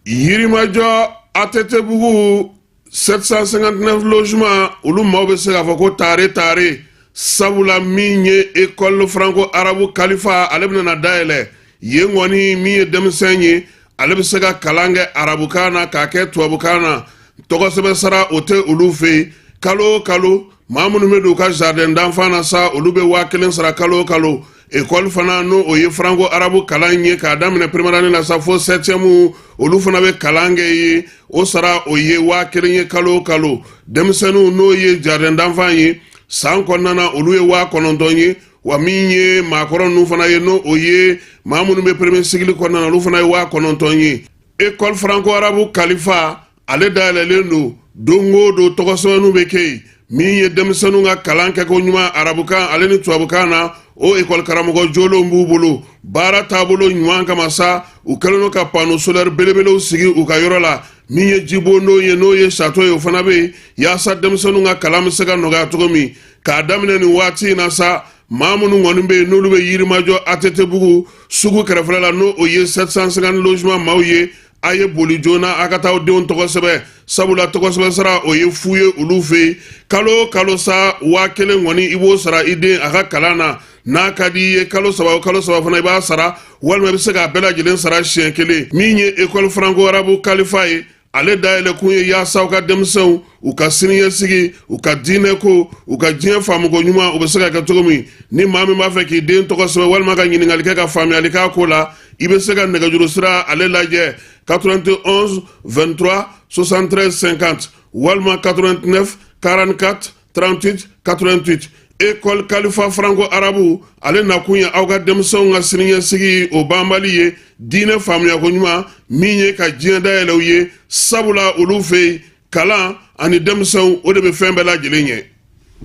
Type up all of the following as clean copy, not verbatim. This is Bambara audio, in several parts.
Yirimajɔ ATT-bugu 759 logement, olu maaw bɛ se k'a fɔ ko taare taare, sabula min ye école franco arabe Kalifa, ale bɛna na dayɛlɛ yen kɔni. Min ye denmisɛn ye, ale bɛ se ka kalan kɛ arabukan na k'a kɛ tubabukan na. Tɔgɔsɛbɛn sara o tɛ olu fɛ yen. Kalo o kalo, maa minnu bɛ don u ka jardin d'enfant na sa, olu bɛ 1000 sara kalo o kalo. Ekɔli fana, n'o o ye franco arabe kalan ye, k'a daminɛ première année la sa fo septième, olu fana bɛ kalan kɛ yen. O sara, o ye 1000 ye kalo o kalo. Denmisɛnninw, n'o ye jardin d'enfant ye, san kɔnɔna na, olu ye 9000 ye. Wa min ye maakɔrɔ ninnu fana ye, n'o o ye maa minnu bɛ premier cycle kɔnɔna na, olu fana ye 9000 ye. École franco arabe Kalifa, ale dayɛlɛlen don. Don o don, tɔgɔsɛbɛnninw bɛ kɛ yen. Min ye denmisɛnninw ka kalan kɛko ɲuman arabukan ale ni tubabukan na, o ekɔli karamɔgɔ jolenw b'u bolo. Baara taabolo ɲuman kama sa, u kɛlen don ka panneau solaire belebelew sigi u ka yɔrɔ la. Min ye jibondon ye, n'o ye château ye, o fana bɛ yen, yaasa denmisɛnninw ka kalan bɛ se ka nɔgɔya cogo min. K'a daminɛ nin waati in na sa, maa minnu kɔni bɛ yen, n'olu bɛ Yirimajɔ ATT-bugu sugu kɛrɛfɛla la, n'o o ye 750 logement maaw ye, a ye boli joona a ka taa aw denw tɔgɔ sɛbɛn, sabula tɔgɔ sɛbɛn sara, o ye fu ye olu fɛ yen. Kalo o kalo sa, 1000 kɔni, i b'o sara i den a ka kalan na. N'a ka di i ye, kalo 3 o kalo 3 fana i b'a sara, walima i bɛ se k'a bɛɛ lajɛlen sara siɲɛ kelen. Min ye école franco arabe Kalifa ye, ale dayɛlɛ kun ye yaasa u ka denmisɛnw, u ka siniɲɛsigi, u ka diinɛ ko, u ka diɲɛ faamuko ɲuman, u bɛ se ka kɛ cogo min. Ni maa min b'a fɛ k'i den tɔgɔ sɛbɛn walima ka ɲininkali kɛ ka faamuyali k'a ko la, i bɛ se ka nɛgɛjuru sira ale lajɛ: 91 23 73 50 walima 89 44 38 88. École Kalifa franco arabe, ale nakun ye aw ka denmisɛnw ka siniɲɛsigi o banbali ye, diinɛ faamuyako ɲuman, min ye ka diɲɛ dayɛlɛ u ye, sabula olu fɛ yen, kalan ani denmisɛnw, o de bɛ fɛn bɛɛ lajɛlen ɲɛ.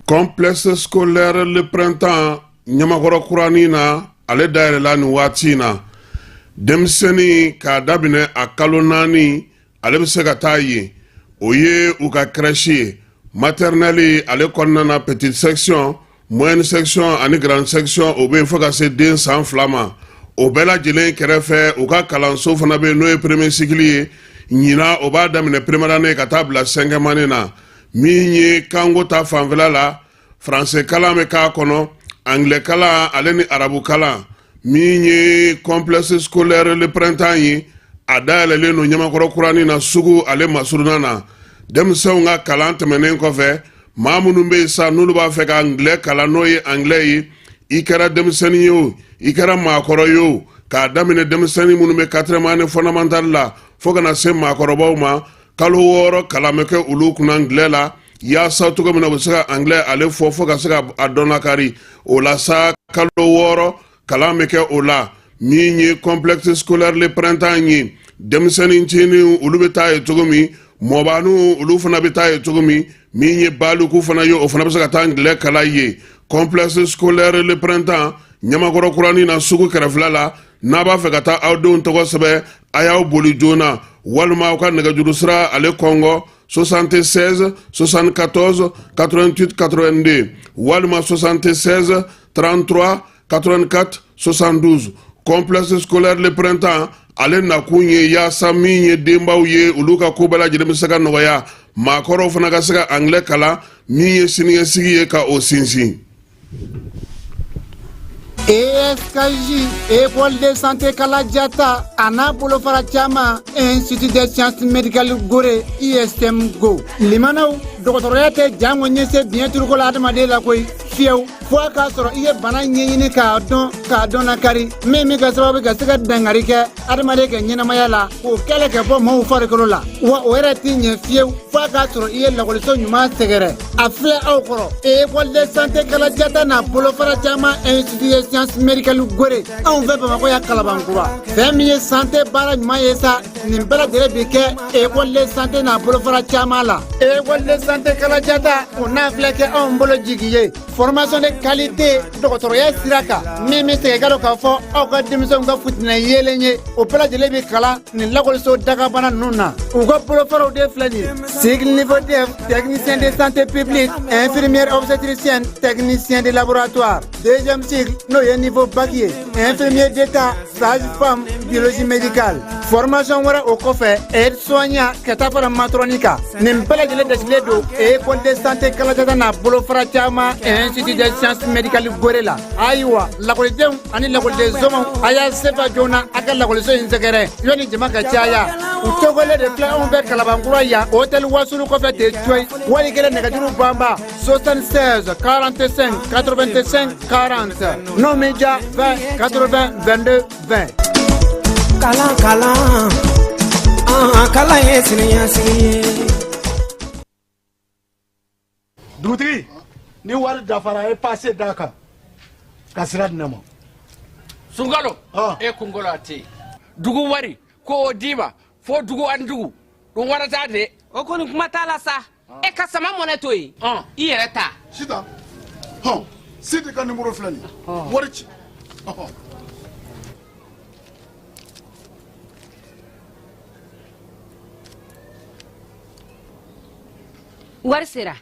Complexe scolaire Le Printemps Ɲamakɔrɔ kuranin na, ale dayɛlɛla nin waati in na. Denmisɛnnin k'a daminɛ a kalo 4, ale bɛ se ka taa yen. O ye u ka crèche ye. Maternelle ale kɔnɔna na, petite section, moyenne section ani grande section, o bɛ yen fo ka se den san 2 ma. O bɛɛ lajɛlen kɛrɛfɛ, u ka kalanso fana bɛ yen, n'o ye premier cycle ye. Ɲinan, o b'a daminɛ première année ka taa bila cinquième année na. Min ye kanko ta fanfɛla la, français kalan bɛ k'a kɔnɔ, anglais kalan ale ni arabu kalan. Min ye complexe scolaire Le Printemps ye, a dayɛlɛlen don Ɲamakɔrɔ kuranin na, sugu ale masurunna na. Denmisɛnw ka kalan tɛmɛnen kɔfɛ, maa minnu bɛ yen sa, n'olu b'a fɛ ka anglais kalan, n'o ye anglais ye, i kɛra denmisɛnnin ye o, i kɛra maakɔrɔ ye o, k'a daminɛ denmisɛnnin minnu bɛ quatrième année fondamentale la fo ka na se maakɔrɔbaw ma, kalo 6 kalan bɛ kɛ olu kunna anglais la, yaasa cogo min na u bɛ se ka anglais ale fɔ fo ka se ka a dɔn lakari. O la sa, kalo 6 kalan bɛ kɛ o la. Min ye complexe scolaire Le Printemps ye, denmisɛnnin ncinin, olu bɛ taa ye cogo min, mɔbaniw, olu fana bɛ taa ye cogo min. Min ye baliku fana ye, o fana bɛ se ka taa anglais kalan ye. Complexe scolaire Le Printemps Ɲamakɔrɔ kuranin na, sugu kɛrɛfɛla la. N'a b'a fɛ ka taa aw denw tɔgɔ sɛbɛn, a y'aw boli joona walima aw ka nɛgɛjuru sira ale kɔngɔ: 76 74 88 82 walima 76 33 84 72. Complexe scolaire Le Printemps, ale nakun ye yaasa min ye denbaw ye, olu ka ko bɛɛ lajɛlen bɛ se ka nɔgɔya, maakɔrɔw fana ka se ka anglais kalan, min ye siniɲɛsigi ye ka o sinsin. ESKJ, École de santé Kalajata, a n'a bolofara caman, Institut des sciences médicales Gore, ISM Go. Limanaw, dɔgɔtɔrɔya tɛ jango ɲɛse biɲɛ turuko la adamaden la koyi, fiyewu, fo a k'a sɔrɔ i ye bana ɲɛɲini k'a dɔn, k'a dɔn lakari, min bɛ kɛ sababu ka se ka dangari kɛ adamaden ka ɲɛnamaya la, k'o kɛlɛ ka bɔ maaw farikolo la. Wa o yɛrɛ tɛ ɲɛ fiyewu fo a k'a sɔrɔ i ye lakɔliso ɲuman sɛgɛrɛ. A filɛ aw kɔrɔ, École de santé Kalajata n'a bolofara caman, Institut des sciences médicales Gore, anw fɛ Bamakɔ ya Kalabankura. Fɛn min ye santé baara ɲuman ye sa, nin bɛɛ lajɛlen bi kɛ école de santé n'a bolofara caman la. École de santé Kalajata, o n'a filɛ kɛ anw bolo jigi ye formation de qualité dɔgɔtɔrɔya sira kan, min bɛ segin ka dɔn k'a fɔ aw ka denmisɛnw ka futinɛ yeelen ye, o bɛɛ lajɛlen bi kalan nin lakɔliso dagabana ninnu na. U ka bolofaraw de filɛ nin ye: cycle niveau DEF, technicien de santé publique, infirmière obstétricienne, technicien de laboratoire. Deuxième cycle, n'o ye niveau bac ye, infirmier d'état, sage-femme, biologie médicale. Formation wɛrɛ o kɔfɛ, aide soignant ka taa fara matɔrɔni kan. Nin bɛɛ lajɛlen dasilen don École de santé Kalajata n'a bolofara caman, Institut des sciences médicales Gore la. Ayiwa, lakɔlidenw ani lakɔliden somaw, a y'a sefa joona a ka lakɔliso in sɛgɛrɛ yanni jama ka caya. U tɔgɔlen de filɛ anw fɛ Kalabankura yan, hôtel Wasulu kɔfɛ ten coyi. Wali kelen nɛgɛjuru banba 76 45 85 40, n'o m'i diya, 20 80 22 20. Kalan, kalan, an kalan ye siniɲɛsigi ye. Dugutigi, ni wari dafara, e passe d'a kan ka sira di ne ma. Sunkalo, e kunkolo a tɛ yen. Dugu wari ko o d'i ma fo dugu ani dugu ɗum warata de. O kɔni, kuma t'a la sa. E ka sama mɔnɛ to yen, i yɛrɛ ta. Sitan hɔn, Sidi ka nimoro filɛ nin ye, wari ci ɔhɔn. Wari sera.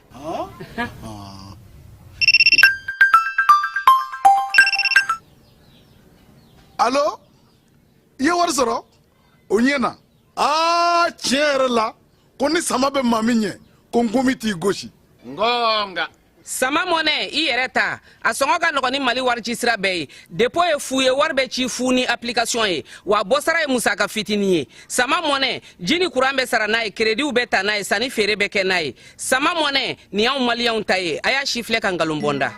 Alo, i ye wari sɔrɔ o ɲɛ na. Aa, tiɲɛ yɛrɛ la, ko ni sama bɛ maa min ɲɛ, ko nkomi t'i gosi. Ngonga. Sama mɔnɛ, i yɛrɛ ta, a sɔngɔ ka nɔgɔn ni Mali wari ci sira bɛɛ ye. Dépôt ye fu ye, wari bɛ ci fu ni application ye, wa bɔsara ye musaka fitinin ye. Sama mɔnɛ, ji ni kuran bɛ sara n'a ye, créditw bɛ ta n'a ye, sanni feere bɛ kɛ n'a ye. Sama mɔnɛ nin y'anw maliyɛnw ta ye. A y'a si filɛ ka nkalon bɔ n da.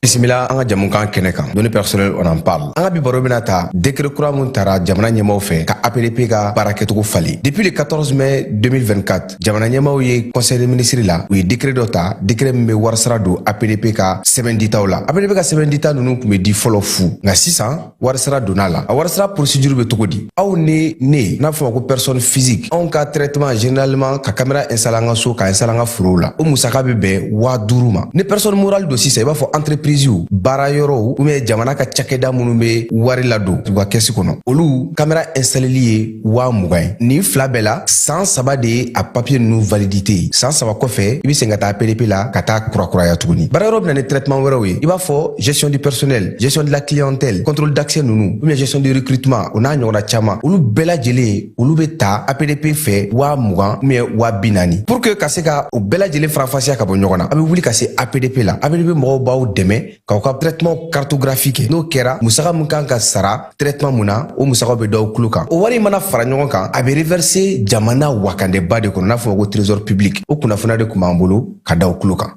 Bisimila an ka jamukan kɛnɛ kan, données personnelles, on en parle. An ka bi baro bɛna ta décret kura mun tara jamana ɲɛmaw fɛ ka APDP ka baara kɛcogo falen. Depuis le 14 mai 2024, jamana ɲɛmaw ye conseil des ministres la, u ye décret dɔ ta, décret min bɛ warisara don APDP ka sɛbɛn ditaw la. APDP ka sɛbɛn dita ninnu tun bɛ di fɔlɔ fu, nka sisan warisara donna la. A warisara procédure bɛ cogo di? Aw ni ne n'a fɔ ma ko personne physique, anw ka traitement, généralement ka caméra installer an ka so, ka installer an ka forow la, o musaka bɛ bɛn 5000 ma. Ni personne morale don sisan, i b'a fɔ entreprise, baara yɔrɔw ou bien jamana ka cakɛda minnu bɛ wari ladon u ka kɛsi kɔnɔ, olu caméra installeli ye 20 000 ye. Nin fila bɛɛ la, san 3 de ye a papier ninnu validité ye. San 3 kɔfɛ, i bɛ segin ka taa APDP la ka taa kurakuraya tuguni. Baara yɔrɔ bɛ na ni traitement wɛrɛw ye, i b'a fɔ gestion du personnel, gestion de la clientèle, contrôle d'accès ninnu, ou bien gestion du recrutement, o n'a ɲɔgɔnna caman. Olu bɛɛ lajɛlen, olu bɛ ta APDP fɛ 20 000 ou bien 40 000. Pour que ka se ka o bɛɛ lajɛlen faranfasiya ka bɔ ɲɔgɔn na, a bɛ wuli ka se APDP la. APDP mɔgɔw b'aw dɛmɛ k'aw ka traitement cartographie kɛ. N'o kɛra, musaka min kan ka sara traitement mun na, o musakaw bɛ d'aw tulo kan. O wari mana fara ɲɔgɔn kan, a bɛ reverser jamana wakandeba de kɔnɔ, n'a fɔ ko trésor public. O kunnafoniya de tun b'an bolo ka da aw tulo kan.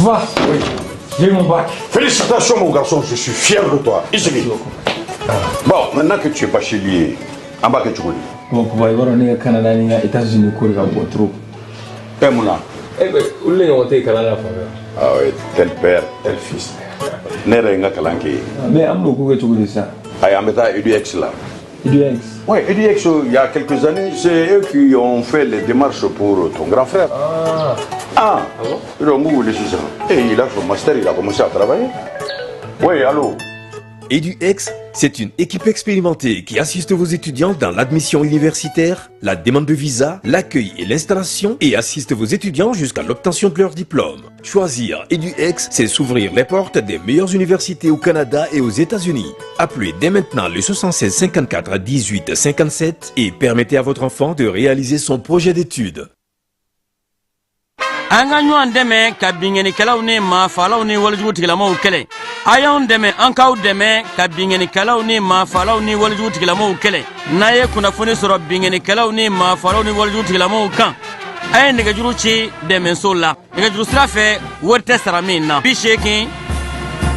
Va. Oui. J'ai eu mon bac. Félicitations, mon garçon, je suis fier de toi. Ici. Bon, maintenant que tu es bachelier, en bas que tu connais. Bon, papa, i b'a dɔn ne ka Canada ni n ka États-Unis ko de ka bon trop. Eh, mun na? Eh ben, olu de ɲɔgɔn tɛ yen kalan na fan fɛ. Ah oui, tel père, tel fils. Ne yɛrɛ ye n ka kalan kɛ yen. Mais an bɛn'o ko kɛ cogo di sisan? Ayi, an bɛ taa EDUX la. EDUX? Oui, EDUX, il y a quelques années, c'est eux qui ont fait les démarches pour ton grand frère. Ah. Ah, Ah bon? Donc, vous voulez ça. Et il a son master, il a commencé à travailler. Oui, allô? EduX, c'est une équipe expérimentée qui assiste vos étudiants dans l'admission universitaire, la demande de visa, l'accueil et l'installation et assiste vos étudiants jusqu'à l'obtention de leur diplôme. Choisir EduX, c'est s'ouvrir les portes des meilleures universités au Canada et aux États-Unis. Appelez dès maintenant le 76 54 18 57 et permettez à votre enfant de réaliser son projet d'études. An ka ɲɔgɔn dɛmɛ ka binkannikɛlaw ni maafalaw ni walejugu tigilamaw kɛlɛ. A y'anw dɛmɛ, an k'aw dɛmɛ ka binkannikɛlaw ni maafalaw ni walejugu tigilamaw kɛlɛ. N'a ye kunnafoni sɔrɔ binkannikɛlaw ni maafalaw ni walejugu tigilamaw kan, a ye nɛgɛjuru ci dɛmɛso la nɛgɛjuru sira fɛ, wari tɛ sara min na: 80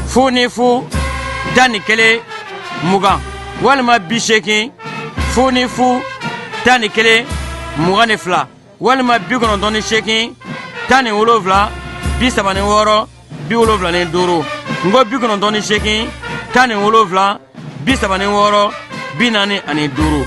00 11 20 walima 80 00 11 22 walima 98 17 36 75. N ko 98 17 36 45.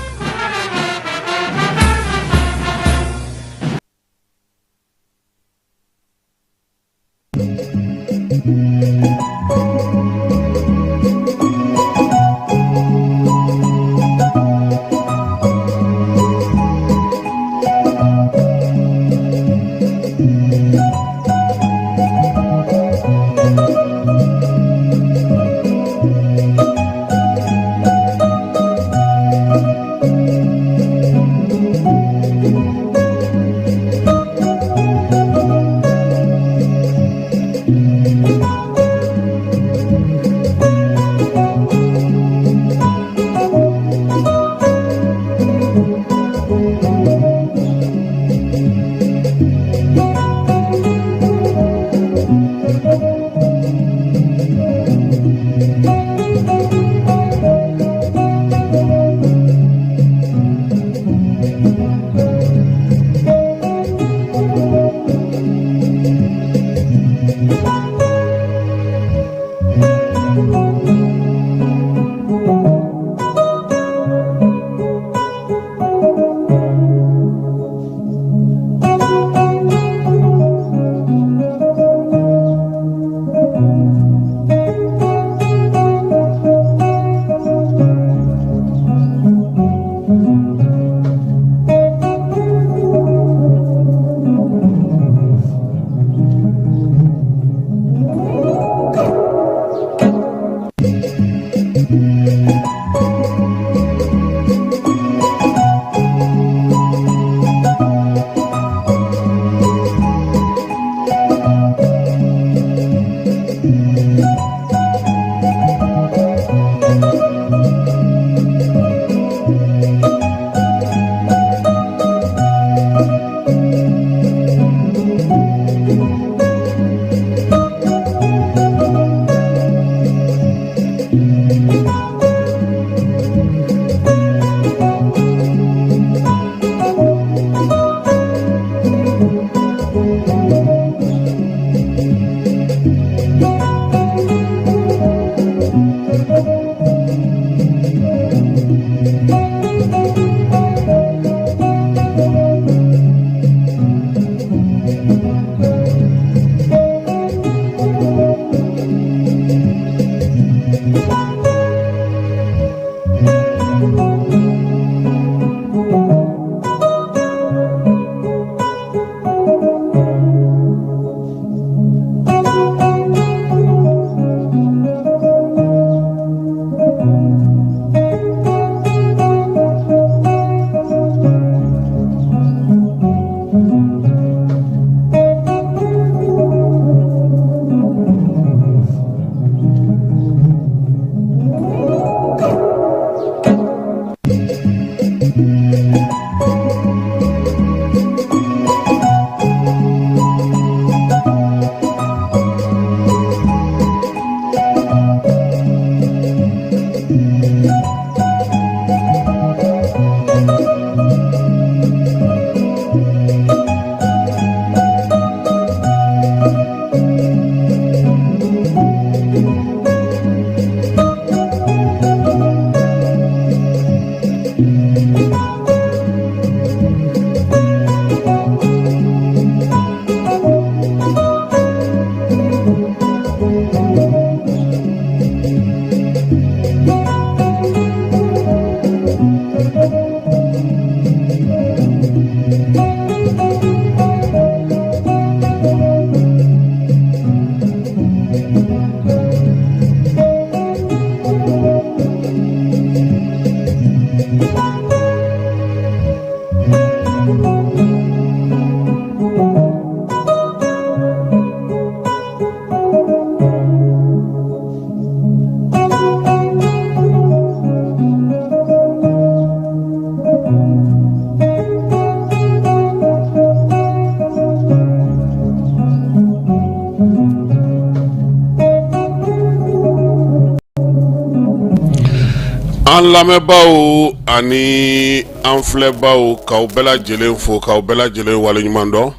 An lamɛnbaaw ani an filɛbaaw, k'aw bɛɛ lajɛlen fo, k'aw bɛɛ lajɛlen waleɲuman dɔn.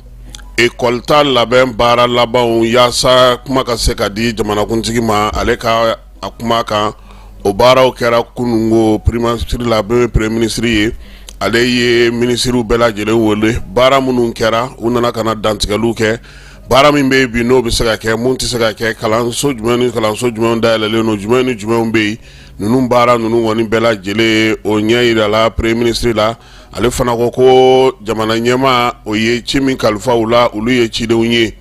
Ekɔli ta labɛn baara labanw, yaasa kuma ka se ka di jamanakuntigi ma, ale ka a kuma kan, o baaraw kɛra kununko primature la. Bɛ premier ministre ye, ale ye minisiriw bɛɛ lajɛlen wele. Baara minnu kɛra, u nana ka na dantigɛliw kɛ. Baara min bɛ yen bi, n'o bɛ se ka kɛ, mun tɛ se ka kɛ, kalanso jumɛn ni kalanso jumɛn dayɛlɛlen don, jumɛn ni jumɛnw bɛ yen, ninnu baara ninnu kɔni bɛɛ lajɛlen, o ɲɛ yirala premier ministre la. Ale fana ko ko jamana ɲɛmaa, o ye ci min kalifa u la, olu ye cidenw ye.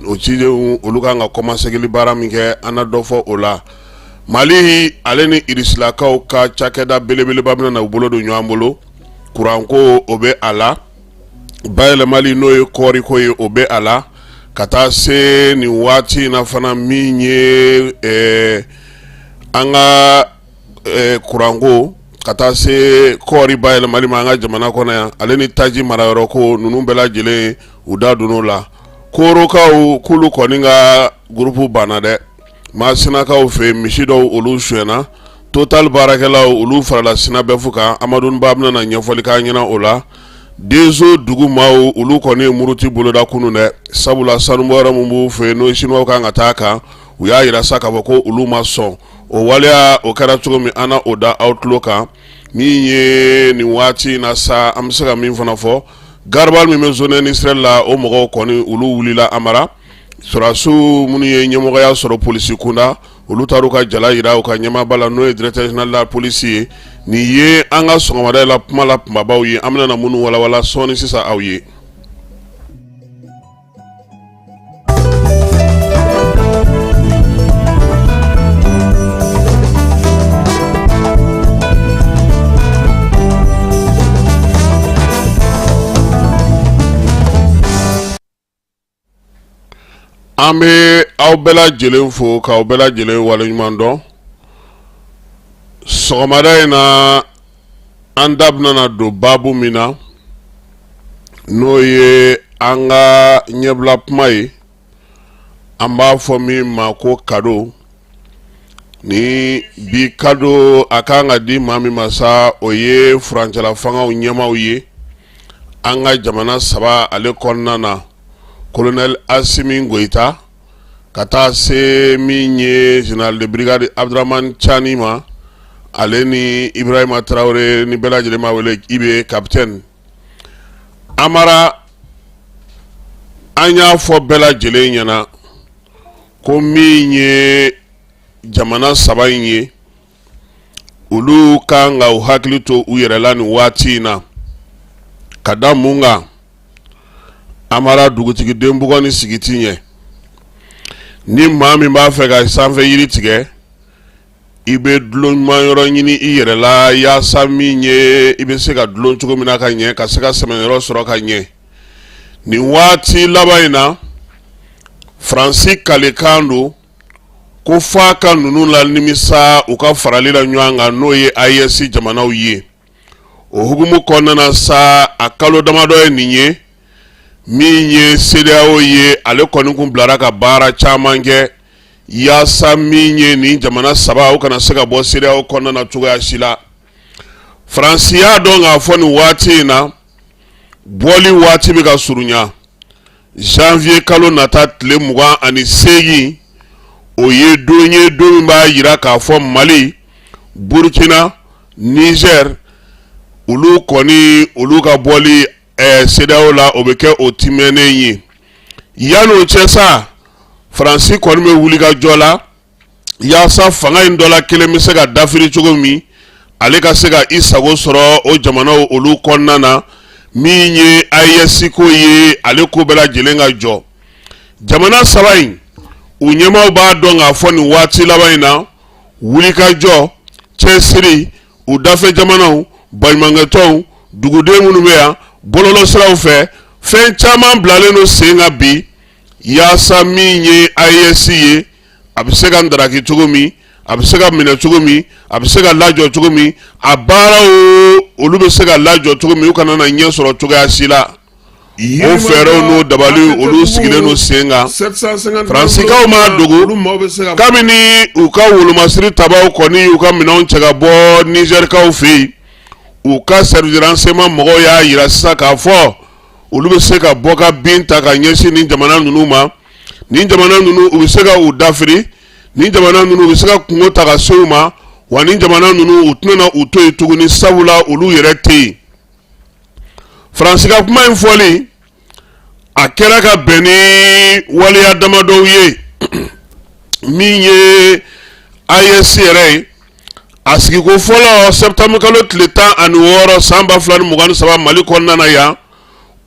O cidenw, olu kan ka kɔmasegili baara min kɛ, an na dɔ fɔ o la. Mali ale ni Irisilakaw ka cakɛda belebeleba bɛna na u bolo don ɲɔgɔn bolo. Kuranko, o bɛ a la. Bayɛlɛmali, n'o ye kɔɔriko ye, o bɛ a la. Ka taa se nin waati in na fana, min ye an ka kuranko, ka taa se kɔɔri bayɛlɛmali ma an ka jamana kɔnɔ yan, ale ni taji marayɔrɔ ko ninnu bɛɛ lajɛlen, u da donn'o la. Korokaw k'olu kɔni ka gurupu banna dɛ. Masinakaw fɛ, misi dɔw, olu sonyɛna. Total baarakɛlaw, olu farala SYNABEF kan. Amadu Ba bɛna na ɲɛfɔli k'an ɲɛna o la. Denso dugu maaw, olu kɔni ye muruti boloda kunun dɛ, sabula sanubɔyɔrɔ min b'u fɛ yen, n'o siniwaw kan ka taa kan, u y'a yira sa k'a fɔ ko olu ma sɔn o waleya. O kɛra cogo min, an na o da aw tulo kan. Min ye nin waati in na sa, an bɛ se ka min fana fɔ, garibali min bɛ zone industrielle la, o mɔgɔw kɔni, olu wulila. Amara sɔrɔdasiw minnu ye ɲɛmɔgɔya sɔrɔ polisi kunda, olu taara u ka jala yira u ka ɲɛmaaba la, n'o ye directeur général de la police ye. Nin ye an ka sɔgɔmada la kuma la kunbabaw ye, an bɛna na minnu walawala sɔɔni sisan aw ye. An bɛ aw bɛɛ lajɛlen fo, k'aw bɛɛ lajɛlen waleɲuman dɔn. Sɔgɔmada in na, an da bɛna don baabu min na, n'o ye an ka ɲɛbila kuma ye, an b'a fɔ min ma ko kado. Ni bi kado, a kan ka di maa min ma sa, o ye furancɛla fangaw ɲɛmaaw ye an ka jamana saba ale kɔnɔna na: colonel Asimi Goyita, ka taa se min ye général de brigade Abdramane Tiani ma, ale ni Ibrahima Traoré, ni bɛɛ lajɛlen b'a wele IB capitaine. Amara, an y'a fɔ bɛɛ lajɛlen ɲɛna ko min ye jamana saba in ye, olu kan ka u hakili to u yɛrɛ la nin waati in na. Ka da mun kan? Amara, dugutigi den bugɔ ni sigi ti ɲɛ. Ni maa min b'a fɛ ka sanfɛ yiri tigɛ, i bɛ dulon ɲuman yɔrɔ ɲini i yɛrɛ la, yaasa min ye i bɛ se ka dulon cogo min na ka ɲɛ, ka se ka sɛmɛyɔrɔ sɔrɔ ka ɲɛ. Nin waati laban in na, Faransi kalikan don ko f'a ka ninnu la nimisa u ka farali la ɲɔgɔn kan, n'o ye AES jamanaw ye. O hukumu kɔnɔna na sa, a kalo damadɔ ye nin ye, min ye CEDEAO ye, ale kɔni kun bilara ka baara caman kɛ yaasa min ye nin jamana saba, u kana se ka bɔ CEDEAO kɔnɔna na cogoya si la. Faransi y'a dɔn k'a fɔ nin waati in na, bɔli waati bɛ ka surunya. Janvier kalo nata tile 28, o ye don ye, don min b'a yira k'a fɔ Mali, Burkina, Niger, olu kɔni, olu ka bɔli CEDEAO la, o bɛ kɛ o timɛnen ye. Yanni o cɛ sa, Faransi kɔni bɛ wuli ka jɔ la yaasa fanga in dɔ la kelen bɛ se ka dafiri cogo min, ale ka se ka i sago sɔrɔ o jamanaw olu kɔnɔna na. Min ye AES ko ye, ale ko bɛɛ lajɛlen ka jɔ. Jamana saba in, u ɲɛmaaw b'a dɔn k'a fɔ nin waati laban in na, wulikajɔ, cɛsiri, u dafɛ jamanaw, baɲumankɛtɔnw, duguden minnu bɛ yan, bɔlɔlɔsiraw fɛ, fɛn caman bilalen don sen kan bi, yaasa min ye AES ye, a bɛ se ka ndaraki cogo min, a bɛ se ka minɛ cogo min, a bɛ se ka lajɔ cogo min, a baaraw olu bɛ se ka lajɔ cogo min, u kana na ɲɛ sɔrɔ cogoya si la. O fɛɛrɛw n'o dabali olu sigilen don sen kan. Faransikaw m'a dogo, kabini u ka wolomasiri tabaw kɔni y'u ka minɛnw cɛ ka bɔ Nizɛrikaw fɛ yen, u ka service de renseignement mɔgɔw y'a jira sisan k'a fɔ olu bɛ se ka bɔ ka bin ta ka ɲɛsin nin jamana ninnu ma. Nin jamana ninnu, u bɛ se ka u dafiri. Nin jamana ninnu, u bɛ se ka kungo ta ka se u ma. Wa nin jamana ninnu, u tɛna u to yen tuguni, sabula olu yɛrɛ tɛ yen. Faransi ka kuma in fɔli, a kɛra ka bɛn ni waleya damadɔw ye. Min ye AES yɛrɛ ye, a sigiko fɔlɔ septembre kalo tile 16 san 2023 Mali kɔnɔna na yan,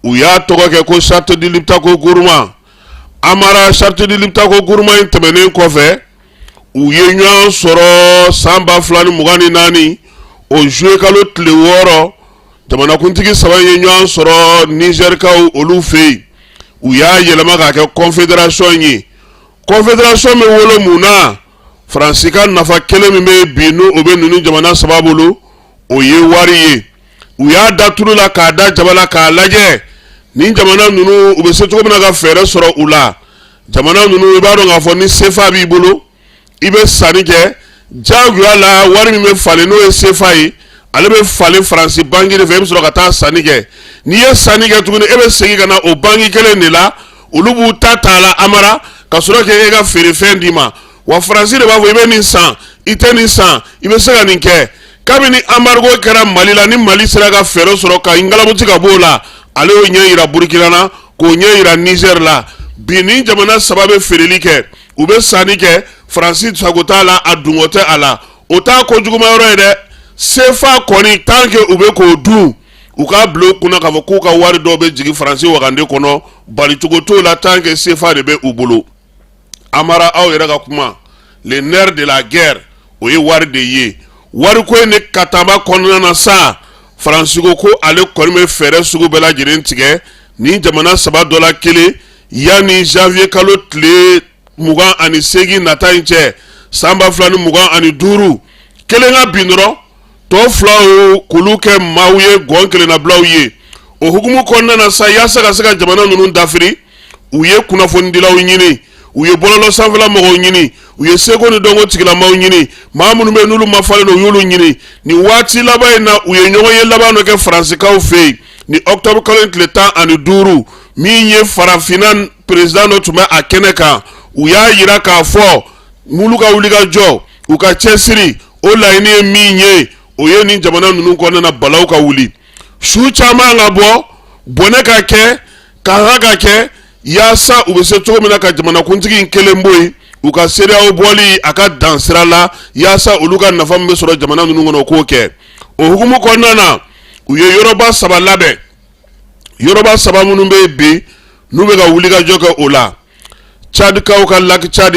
u y'a tɔgɔ kɛ ko charte de Liptako Gourma. Amara, charte de Liptako Gourma in tɛmɛnen kɔfɛ, u ye ɲɔgɔn sɔrɔ san 2024, o juillet kalo tile 6, jamanakuntigi saba ye ɲɔgɔn sɔrɔ Nizɛrikaw olu fɛ yen. U y'a yɛlɛma k'a kɛ confédération ye. Confédération bɛ wolo mun na? Faransi ka nafa kelen min bɛ bi, n'o o bɛ ninnu jamana saba bolo, o ye wari ye. U y'a da tulu la k'a da jaba la k'a lajɛ nin jamana ninnu, u bɛ se cogo min na ka fɛɛrɛ sɔrɔ u la. Jamana ninnu, i b'a dɔn k'a fɔ ni sefa b'i bolo, i bɛ sanni kɛ jagoya la. Wari min bɛ falen, n'o ye sefa ye, ale bɛ falen Faransi banki de fɛ. E bɛ sɔrɔ ka taa sanni kɛ. N'i ye sanni kɛ tuguni, e bɛ segin ka na o banki kelen de la, olu b'u ta ta a la. Amara, ka sɔrɔ k'e ka feerefɛn d'i ma. Wa Faransi de b'a fɔ i bɛ nin san, i tɛ nin san, i bɛ se ka nin kɛ. Kabini embargo kɛra Mali la, ni Mali sera ka fɛɛrɛ sɔrɔ ka ngalabuti ka b'o la, ale y'o ɲɛ yira Burukina na, k'o ɲɛ yira Nizɛri la. Bi, nin jamana saba bɛ feereli kɛ, u bɛ sanni kɛ, Faransi sago t'a la, a dungɔ tɛ a la. O t'a ko juguman yɔrɔ ye dɛ. Sefa kɔni, tant que u bɛ k'o dun, u k'a bila u kunna k'a fɔ k'u ka wari dɔw bɛ jigin Faransi wagande kɔnɔ, balicogo t'o la, tant que sefa de bɛ u bolo. Amara, aw yɛrɛ ka kuma, le nerf de la guerre, o ye wari de ye. Wariko in de kataba kɔnɔna na sa, Faransi ko ko ale kɔni bɛ fɛɛrɛ sugu bɛɛ lajɛlen tigɛ nin jamana saba dɔ la kelen yanni janvier kalo tile 28 nata in cɛ san 2025. Kelen ka bin dɔrɔn, tɔ filaw k'olu kɛ maaw ye, gɔn kelennabilaw ye. O hukumu kɔnɔna na sa, yaasa ka se ka jamana ninnu dafiri, u ye kunnafonidilaw ɲini, u ye bɔlɔlɔ sanfɛla mɔgɔw ɲini, u ye seko ni dɔnko tigilamaw ɲini, maa minnu bɛ n'olu mafalen don, u y'olu ɲini. Nin waati laban in na, u ye ɲɔgɔn ye laban dɔ kɛ Faransikaw fɛ yen ni octobre kalo in tile 15. Min ye farafinna président dɔ tun bɛ a kɛnɛ kan. U y'a yira k'a fɔ n'olu ka wulikajɔ, u ka cɛsiri, o laɲini ye min ye, o ye nin jamana ninnu kɔnɔna na balaw ka wuli, su caman ka bɔ, bɔnɛ ka kɛ, ka ka kɛ, yaasa u bɛ se cogo min na ka jamanakuntigi in kelen bɔ yen, u ka CEDEAO bɔli a ka dan sira la, yaasa olu ka nafa min bɛ sɔrɔ jamana ninnu kɔnɔ, u k'o kɛ. O hukumu kɔnɔna na, u ye yɔrɔba saba labɛn, yɔrɔba saba minnu bɛ yen bi n'u bɛ ka wulikajɔ kɛ o la. Cadikaw ka lac Tchad,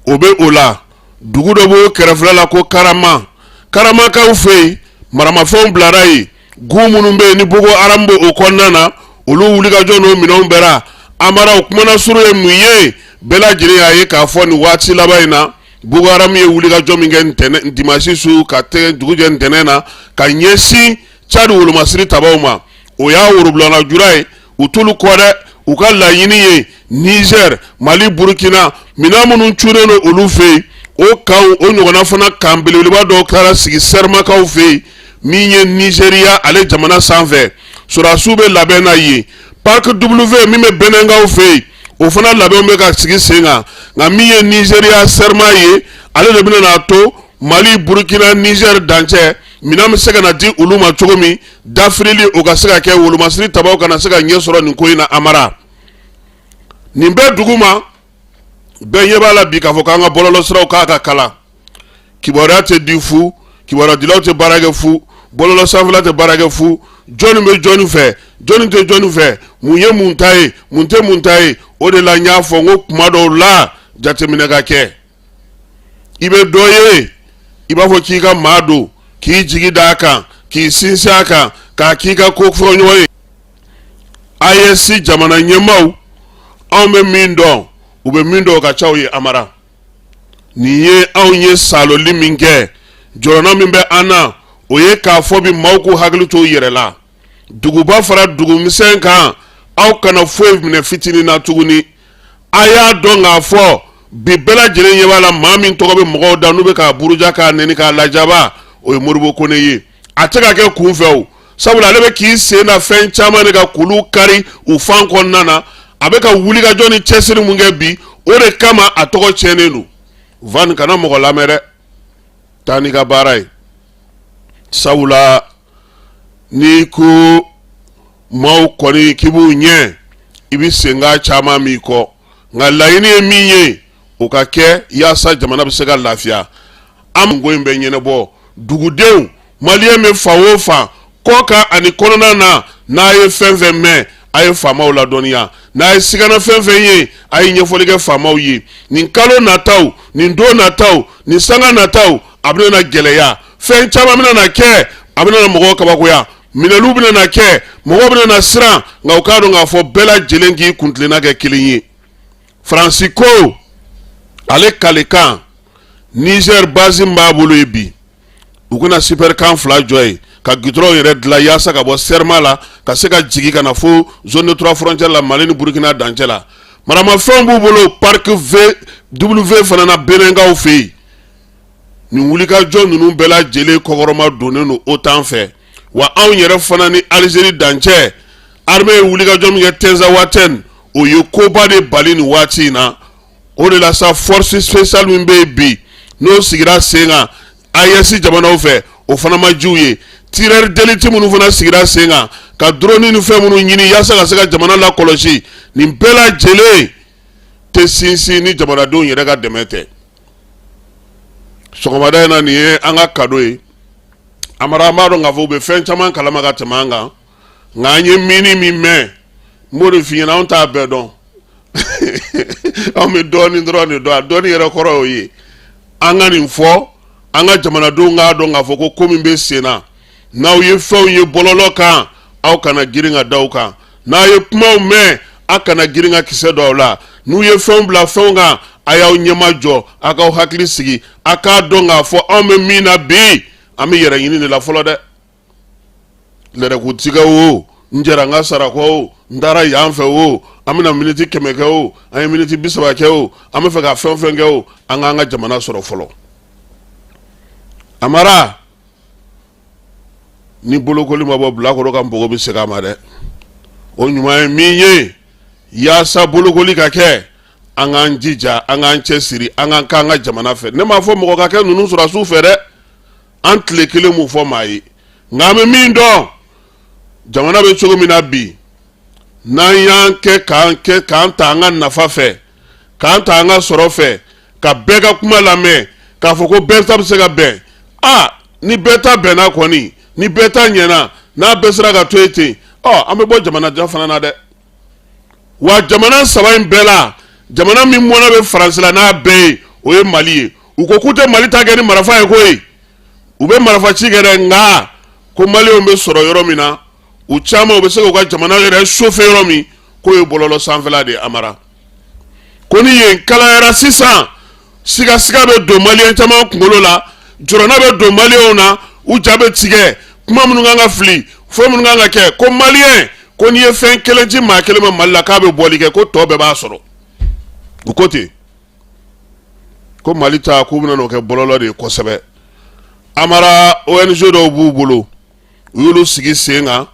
o bɛ o la. Dugu dɔ b'o kɛrɛfɛla la ko Karama. Karamakaw fɛ yen, maramafɛnw bilara yen. Gun minnu bɛ yen ni Boko Haram bɛ o kɔnɔna na, olu wulikajɔ n'o minɛnw bɛra. Amara, o kumana suru ye mun ye? Bɛɛ lajɛlen y'a ye k'a fɔ nin waati laban in na, Boko Haram ye wulikajɔ min kɛ ntɛnɛn dimanche su ka tɛ dugu jɛ ntɛnɛn na ka ɲɛsin Tchad wolomasiri tabaw ma, o y'a worobulana jura ye. U t'olu kɔ dɛ. U ka laɲini ye Niger, Mali, Burkina, minɛn minnu cunnen don olu fɛ yen, o kan o ɲɔgɔnna fana kan belebeleba dɔw taara sigi Sɛrimakaw fɛ yen. Min ye Nizeriya, ale jamana sanfɛ sɔrɔdasiw bɛ labɛn na yen. Parc W min bɛ Benɛnkaw fɛ yen, o fana labɛnw bɛ ka sigi sen kan. Nka min ye Nizeriya Sɛrima ye, ale de bɛna n'a to Mali, Burkina, Niger dancɛ minɛn bɛ se ka na di olu ma cogo min, dafirili o ka se ka kɛ, wolomasiri tabaw kana se ka ɲɛ sɔrɔ nin ko in na. Amara, nin bɛɛ dugu ma, bɛɛ ɲɛ b'a la bi k'a fɔ k'an ka bɔlɔlɔsiraw k'a ka kalan. Kibaruya tɛ di fu, kibaruyadilaw tɛ baara kɛ fu, bɔlɔlɔ sanfɛla tɛ baara kɛ fu. Jɔnni bɛ jɔnni fɛ, jɔnni tɛ jɔnni fɛ, mun ye mun ta ye, mun tɛ mun ta ye? O de la n y'a fɔ n ko kuma dɔw la, jateminɛ ka kɛ. I bɛ dɔ ye, i b'a fɔ k'i ka maa don, k'i jigi da a kan, k'i sinsin a kan, k'a k'i ka ko fɔ ɲɔgɔn ye. AES jamana ɲɛmaaw, anw bɛ min dɔn, u bɛ min dɔn, o ka ca u ye. Amara, nin ye anw ye saloli min kɛ, jɔrɔna min bɛ an na, o ye k'a fɔ bi maaw k'u hakili to u yɛrɛ la. Duguba fara dugumisɛn kan, Aw kana foyi minɛ fitinin na tuguni. A y'a dɔn k'a fɔ bi bɛɛ lajɛlen ɲɛ b'a la, maa min tɔgɔ bɛ mɔgɔw da n'u bɛ k'a buruja, k'a nɛni, k'a lajaba, o ye Modibo Kone ye. A tɛ ka kɛ kun fɛ o, sabula ale bɛ k'i sen da fɛn caman de kan k'olu kari u fan kɔnɔna na. A bɛ ka wulikajɔ ni cɛsiri mun kɛ bi, o de kama a tɔgɔ tiɲɛnen don. Van, kana mɔgɔ lamɛn dɛ, taa n'i ka baara ye, sabula n'i ko maaw kɔni k'i b'u ɲɛ, i bɛ senkan caman m'i kɔ. Nka laɲini ye min ye, o ka kɛ yaasa jamana bɛ se ka lafiya. An ko in bɛ ɲɛnabɔ dugudenw, maliyɛn bɛ fan o fan, kɔkan ani kɔnɔna na. N'a ye fɛn fɛn mɛn, a ye faamaw ladɔnniya. N'a ye sigana fɛn fɛn ye, a ye ɲɛfɔli kɛ faamaw ye. Nin kalo nataw, nin don nataw, nin sanga nataw, a bɛna na gɛlɛya. Fɛn caman bɛna na kɛ, a bɛna na mɔgɔw kabakoya. Minɛliw bɛna na kɛ, mɔgɔw bɛna na siran. Nka u k'a dɔn k'a fɔ bɛɛ lajɛlen k'i kuntilenna kɛ kelen ye. Faransi ko ale kalekan, Niger base min b'a bolo ye bi, u kana super camp 2 jɔ yen ka gudɔrɔnw yɛrɛ dilan yaasa ka bɔ Serma la ka se ka jigin ka na fo zone de trois frontières la, Mali ni Burukina dancɛ la. Maramafɛnw b'u bolo parc VW fana na Benɛnkaw fɛ yen. Nin wulikajɔ ninnu bɛɛ lajɛlen kɔkɔrɔma donnen don OTAN fɛ. Wa anw yɛrɛ fana ni Alizeri dancɛ, armée ye wulikajɔ min kɛ Tinzawatɛn, o ye koba de bali nin waati in na. O de la sa, force spéciale min bɛ yen bi, n'o sigira sen kan AES jamanaw fɛ, o fana ma jiw ye. Tireur d'élite minnu fana sigira sen kan ka drone ni fɛn minnu ɲini yaasa ka se ka jamana lakɔlɔsi, nin bɛɛ lajɛlen tɛ sinsin ni jamanadenw yɛrɛ ka dɛmɛ tɛ. Sɔgɔmada in na, nin ye an ka cadeau ye. Amara, an b'a dɔn k'a fɔ u bɛ fɛn caman kalama ka tɛmɛ an kan, nka an ye mini min mɛn, n b'o de f'i ɲɛna. Anw t'a bɛɛ dɔn, anw bɛ dɔɔnin dɔrɔn de dɔn. A dɔɔnin yɛrɛ kɔrɔ y'o ye. An ka nin fɔ an ka jamanadenw k'a dɔn k'a fɔ ko ko min bɛ sen na, n'aw ye fɛnw ye bɔlɔlɔ kan, aw kana girin ka da u kan. N'a ye kumaw mɛn, aw kana girin ka kisɛ don aw la. N'u ye fɛnw bila fɛnw kan, a y'aw ɲɛma jɔ, a k'aw hakili sigi, a k'a dɔn k'a fɔ anw bɛ min na bi, an bɛ yɛrɛ ɲini de la fɔlɔ dɛ. Lɛrɛkutigɛ o, n jɛra n ka sara kɔ o, n taara yan fɛ o, an bɛna miniti 100 kɛ o, an ye miniti 30 kɛ o, an bɛ fɛ ka fɛn o fɛn kɛ o, an k'an ka jamana sɔrɔ fɔlɔ. Amara, ni bolokoli ma bɔ bilakoro ka npogo bɛ segin a ma dɛ. O ɲuman ye min ye, yaasa bolokoli ka kɛ, an k'an jija, an k'an cɛsiri, an k'an k'an ka jamana fɛ. Ne m'a fɔ mɔgɔ ka kɛ ninnu sɔrɔdasiw fɛ dɛ, an tile kelen m'o fɔ maa ye. Nka an bɛ min dɔn, jamana bɛ cogo min na bi, n'an y'an kɛ k'an kɛ k'an ta an ka nafa fɛ, k'an ta an ka sɔrɔ fɛ, ka bɛɛ ka kuma lamɛn, k'a fɔ ko bɛɛ ta bɛ se ka bɛn, aa, ni bɛɛ ta bɛnna kɔni, ni bɛɛ ta ɲɛna, n'a bɛɛ sera ka to yen ten, ɔ, an bɛ bɔ jamana jan fana na dɛ. Wa jamana saba in bɛɛ la, jamana min mɔnɛ bɛ Faransi la n'a bɛɛ ye, o ye Mali ye. U ko k'u tɛ Mali ta kɛ ni marifa ye koyi, u bɛ marifa ci kɛ dɛ. Nka ko maliyɛnw bɛ sɔrɔ yɔrɔ min na, u caman u bɛ se k'u ka jamana yɛrɛ chauffer yɔrɔ min, k'o ye bɔlɔlɔ sanfɛla de ye. Amara, ko ni yen kalayara sisan, sigasiga bɛ don maliyɛn caman kunkolo la, jɔrɔna bɛ don maliyɛnw na, u ja bɛ tigɛ, kuma minnu kan ka fili, fɛn minnu kan ka kɛ. Ko maliyɛn, ko n'i ye fɛn kelen ci maa kelen ma Mali la, k'a bɛ bɔli kɛ, ko tɔ bɛɛ b'a sɔrɔ. U ko ten ko Mali ta, k'u bɛna n'o kɛ bɔlɔlɔ de ye kosɛbɛ. Amara, ONG dɔw b'u bolo, u y'olu sigi sen kan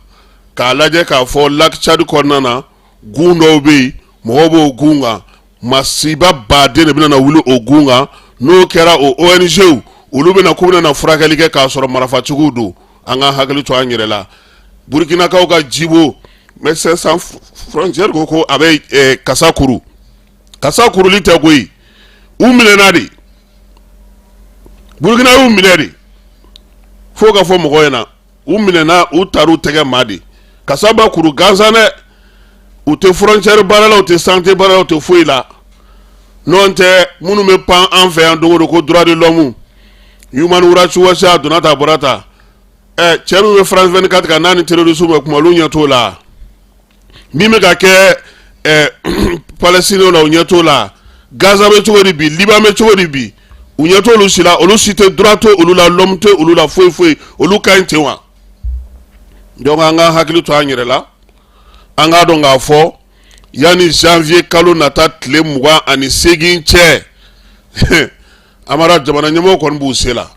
k'a lajɛ k'a fɔ lac Tchad kɔnɔna na, gun dɔw bɛ yen, mɔgɔw b'o gun kan, masiba baden de bɛna na wuli o gun kan. N'o kɛra, o ONG olu bɛna k'u bɛna na furakɛli kɛ k'a sɔrɔ marifatigiw don. An ka hakili to an yɛrɛ la. Burukinakaw ka Jibo, Médecins Sans Frontières ko a bɛ kasa kuru. Kasa kuruli tɛ koyi, u minɛna de. Burukina y'u minɛ de, fo ka fɔ mɔgɔ ɲɛna, u minɛna, u taar'u tɛgɛ ma de. Kasa ba kuru gansan dɛ. U tɛ frontière baara la, u tɛ santé baara la, u tɛ foyi la. N'o tɛ, minnu bɛ pan an fɛ yan don o don ko droit de l'homme, Human Rights Watch, a donna tan, a bɔra tan, ɛ, cɛ min bɛ France 24 kan, n'a ni terroristes bɛ kuma, olu ɲɛ t'o la. Min bɛ ka kɛ Palestine la, u ɲɛ t'o la. Gaza bɛ cogo di bi? Liban bɛ cogo di bi? U ɲɛ t'olu si la. Olu si tɛ, droit tɛ olu la, l'homme tɛ olu la, foyi foyi. Olu ka ɲi ten wa? Donc an ka hakili to an yɛrɛ la. An k'a dɔn k'a fɔ yanni janvier kalo nata tile 28 cɛ, Amara, jamana ɲɛmɔgɔw kɔni b'u se la,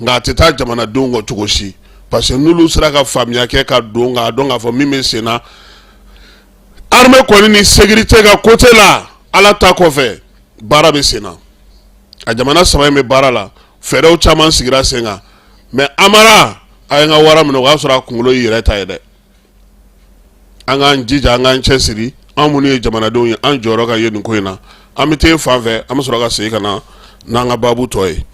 nka a tɛ taa jamanadenw kɔ cogo si, parce que n'olu sera ka faamuya kɛ ka don k'a dɔn k'a fɔ min bɛ sen na armée kɔni ni sécurité ka côté la, Ala ta kɔfɛ, baara bɛ sen na. A jamana saba in bɛ baara la, fɛɛrɛw caman sigira sen kan. Mais Amara, a ye n ka wara minɛ, o y'a sɔrɔ a kunkolo y'i yɛrɛ ta ye dɛ. An k'an jija, an k'an cɛsiri, an minnu ye jamanadenw ye, an jɔyɔrɔ ka ye nin ko in na. An bɛ taa fan fɛ, an bɛ sɔrɔ ka segin ka na n'an ka baabu tɔ ye.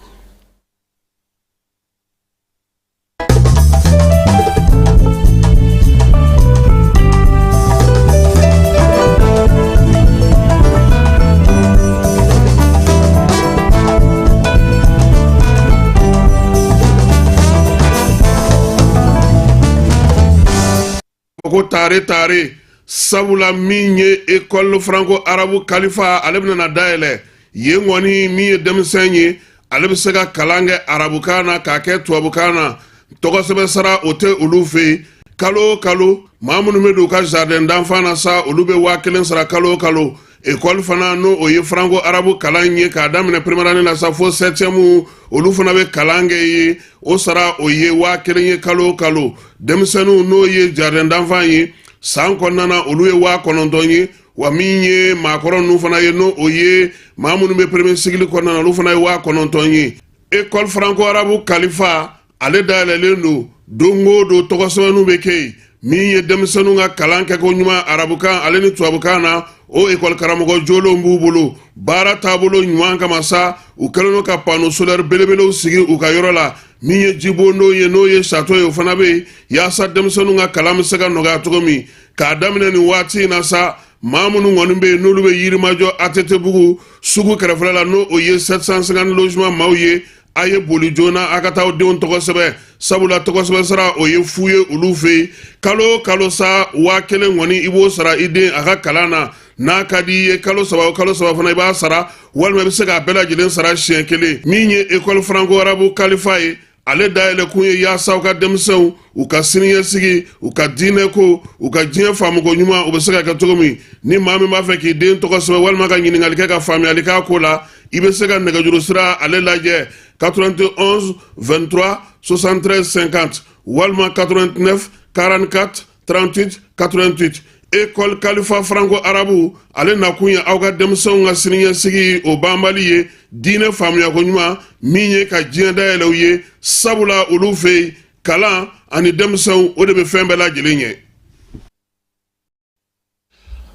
Ko tare tare, sabula min ye école franco arabe Kalifa, ale bɛna na dayɛlɛ yen kɔni. Min ye denmisɛn ye, ale bɛ se ka kalan kɛ arabukan na k'a kɛ tubabukan na. Tɔgɔsɛbɛn sara o tɛ olu fɛ yen. Kalo o kalo, maa minnu bɛ don u ka jardin d'enfant na sa, olu bɛ 1000 sara kalo o kalo. École fana, n'o o ye franco arabe kalan ye, k'a daminɛ première année la sa fo septième, olu fana bɛ kalan kɛ yen. O sara, o ye 1000 ye kalo o kalo. Denmisɛnninw, n'o ye jardin d'enfant ye, san kɔnɔna na, olu ye 9000 ye. Wa min ye maakɔrɔ ninnu fana ye, n'o o ye maa minnu bɛ premier cycle kɔnɔna na, olu fana ye 9000 ye. École franco arabe Kalifa, ale dayɛlɛlen don. Don o don, tɔgɔsɛbɛnninw bɛ kɛ yen. Min ye denmisɛnninw ka kalan kɛko ɲuman arabukan ale ni tubabukan na, o ekɔli karamɔgɔ jolenw b'u bolo. Baara taabolo ɲuman kama sa, u kɛlen don ka panneau solaire belebelew sigi u ka yɔrɔ la. Min ye jibondon ye, n'o ye château ye, o fana bɛ yen, yaasa denmisɛnninw ka kalan bɛ se ka nɔgɔya cogo min. K'a daminɛ nin waati in na sa, maa minnu kɔni bɛ yen, n'olu bɛ Yirimajɔ ATT bugu sugu kɛrɛfɛla la, n'o o ye 750 logement maaw ye, a ye boli joona a ka taa aw denw tɔgɔ sɛbɛn, sabula tɔgɔ sɛbɛn sara, o ye fu ye olu fɛ yen. Kalo o kalo sa, 1000 kɔni, i b'o sara i den a ka kalan na. N'a ka di i ye, kalo 3 o kalo 3 fana i b'a sara, walima i bɛ se k'a bɛɛ lajɛlen sara siɲɛ kelen. Min ye école franco arabe Kalifa ye, ale dayɛlɛ kun ye yaasa u ka denmisɛnw, u ka siniɲɛsigi, u ka diinɛ ko, u ka diɲɛ faamuko ɲuman, u bɛ se ka kɛ cogo min. Ni maa min b'a fɛ k'i den tɔgɔ sɛbɛn walima ka ɲininkali kɛ ka faamuyali k'a ko la, i bɛ se ka nɛgɛjuru sira ale lajɛ: 91 23 73 50 walima 89 44 38 88. École Kalifa franco arabe, ale nakun ye aw ka denmisɛnw ka siniɲɛsigi o banbali ye, diinɛ faamuyako ɲuman, min ye ka diɲɛ dayɛlɛ u ye, sabula olu fɛ yen, kalan ani denmisɛnw, o de bɛ fɛn bɛɛ lajɛlen ɲɛ.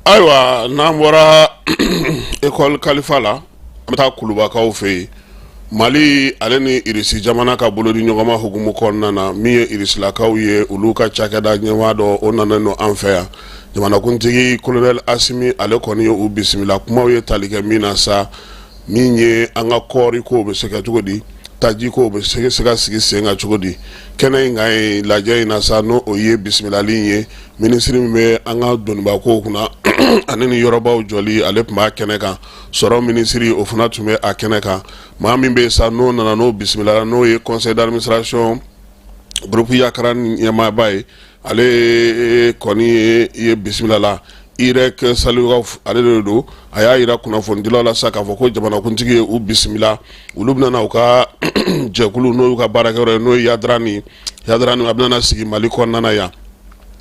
Ayiwa, n'an bɔra école Kalifa la, an bɛ taa Kulubakaw fɛ yen. Mali ale ni Irisi jamana ka bolodi ɲɔgɔnma hukumu kɔnɔna na, min ye Irisilakaw ye, olu ka cakɛda ɲɛmaa dɔ, o nanen don an fɛ yan. Jamanakuntigi colonel Asimi, ale kɔni ye u bisimila. Kumaw ye tali kɛ min na sa, min ye an ka kɔɔri kow bɛ se kɛ cogo di, taji kow bɛ se ka sigi sen kan cogo di. Kɛnɛ in kan ye, lajɛ in na sa, n'o o ye bisimilali in ye, minisiri min bɛ an ka doniba kow kunna ani ni yɔrɔbaw jɔli, ale tun b'a kɛnɛ kan. Sɔrɔ minisiri, o fana tun bɛ a kɛnɛ kan. Maa min bɛ sa, n'o nana, n'o bisimilala, n'o ye conseil d'administration groupe Yakaran ɲɛmaaba ye, ale kɔni ye bisimila. Irek Salihu, ale de don. A y'a jira kunnafonidilaw la sa k'a fɔ ko jamanakuntigi ye u bisimila. Olu bɛna u ka jɛkulu, n'o y'u ka baarakɛyɔrɔ ye, n'o ye Yadarani. Yadarani, a bɛna sigi Mali kɔnɔna na yan.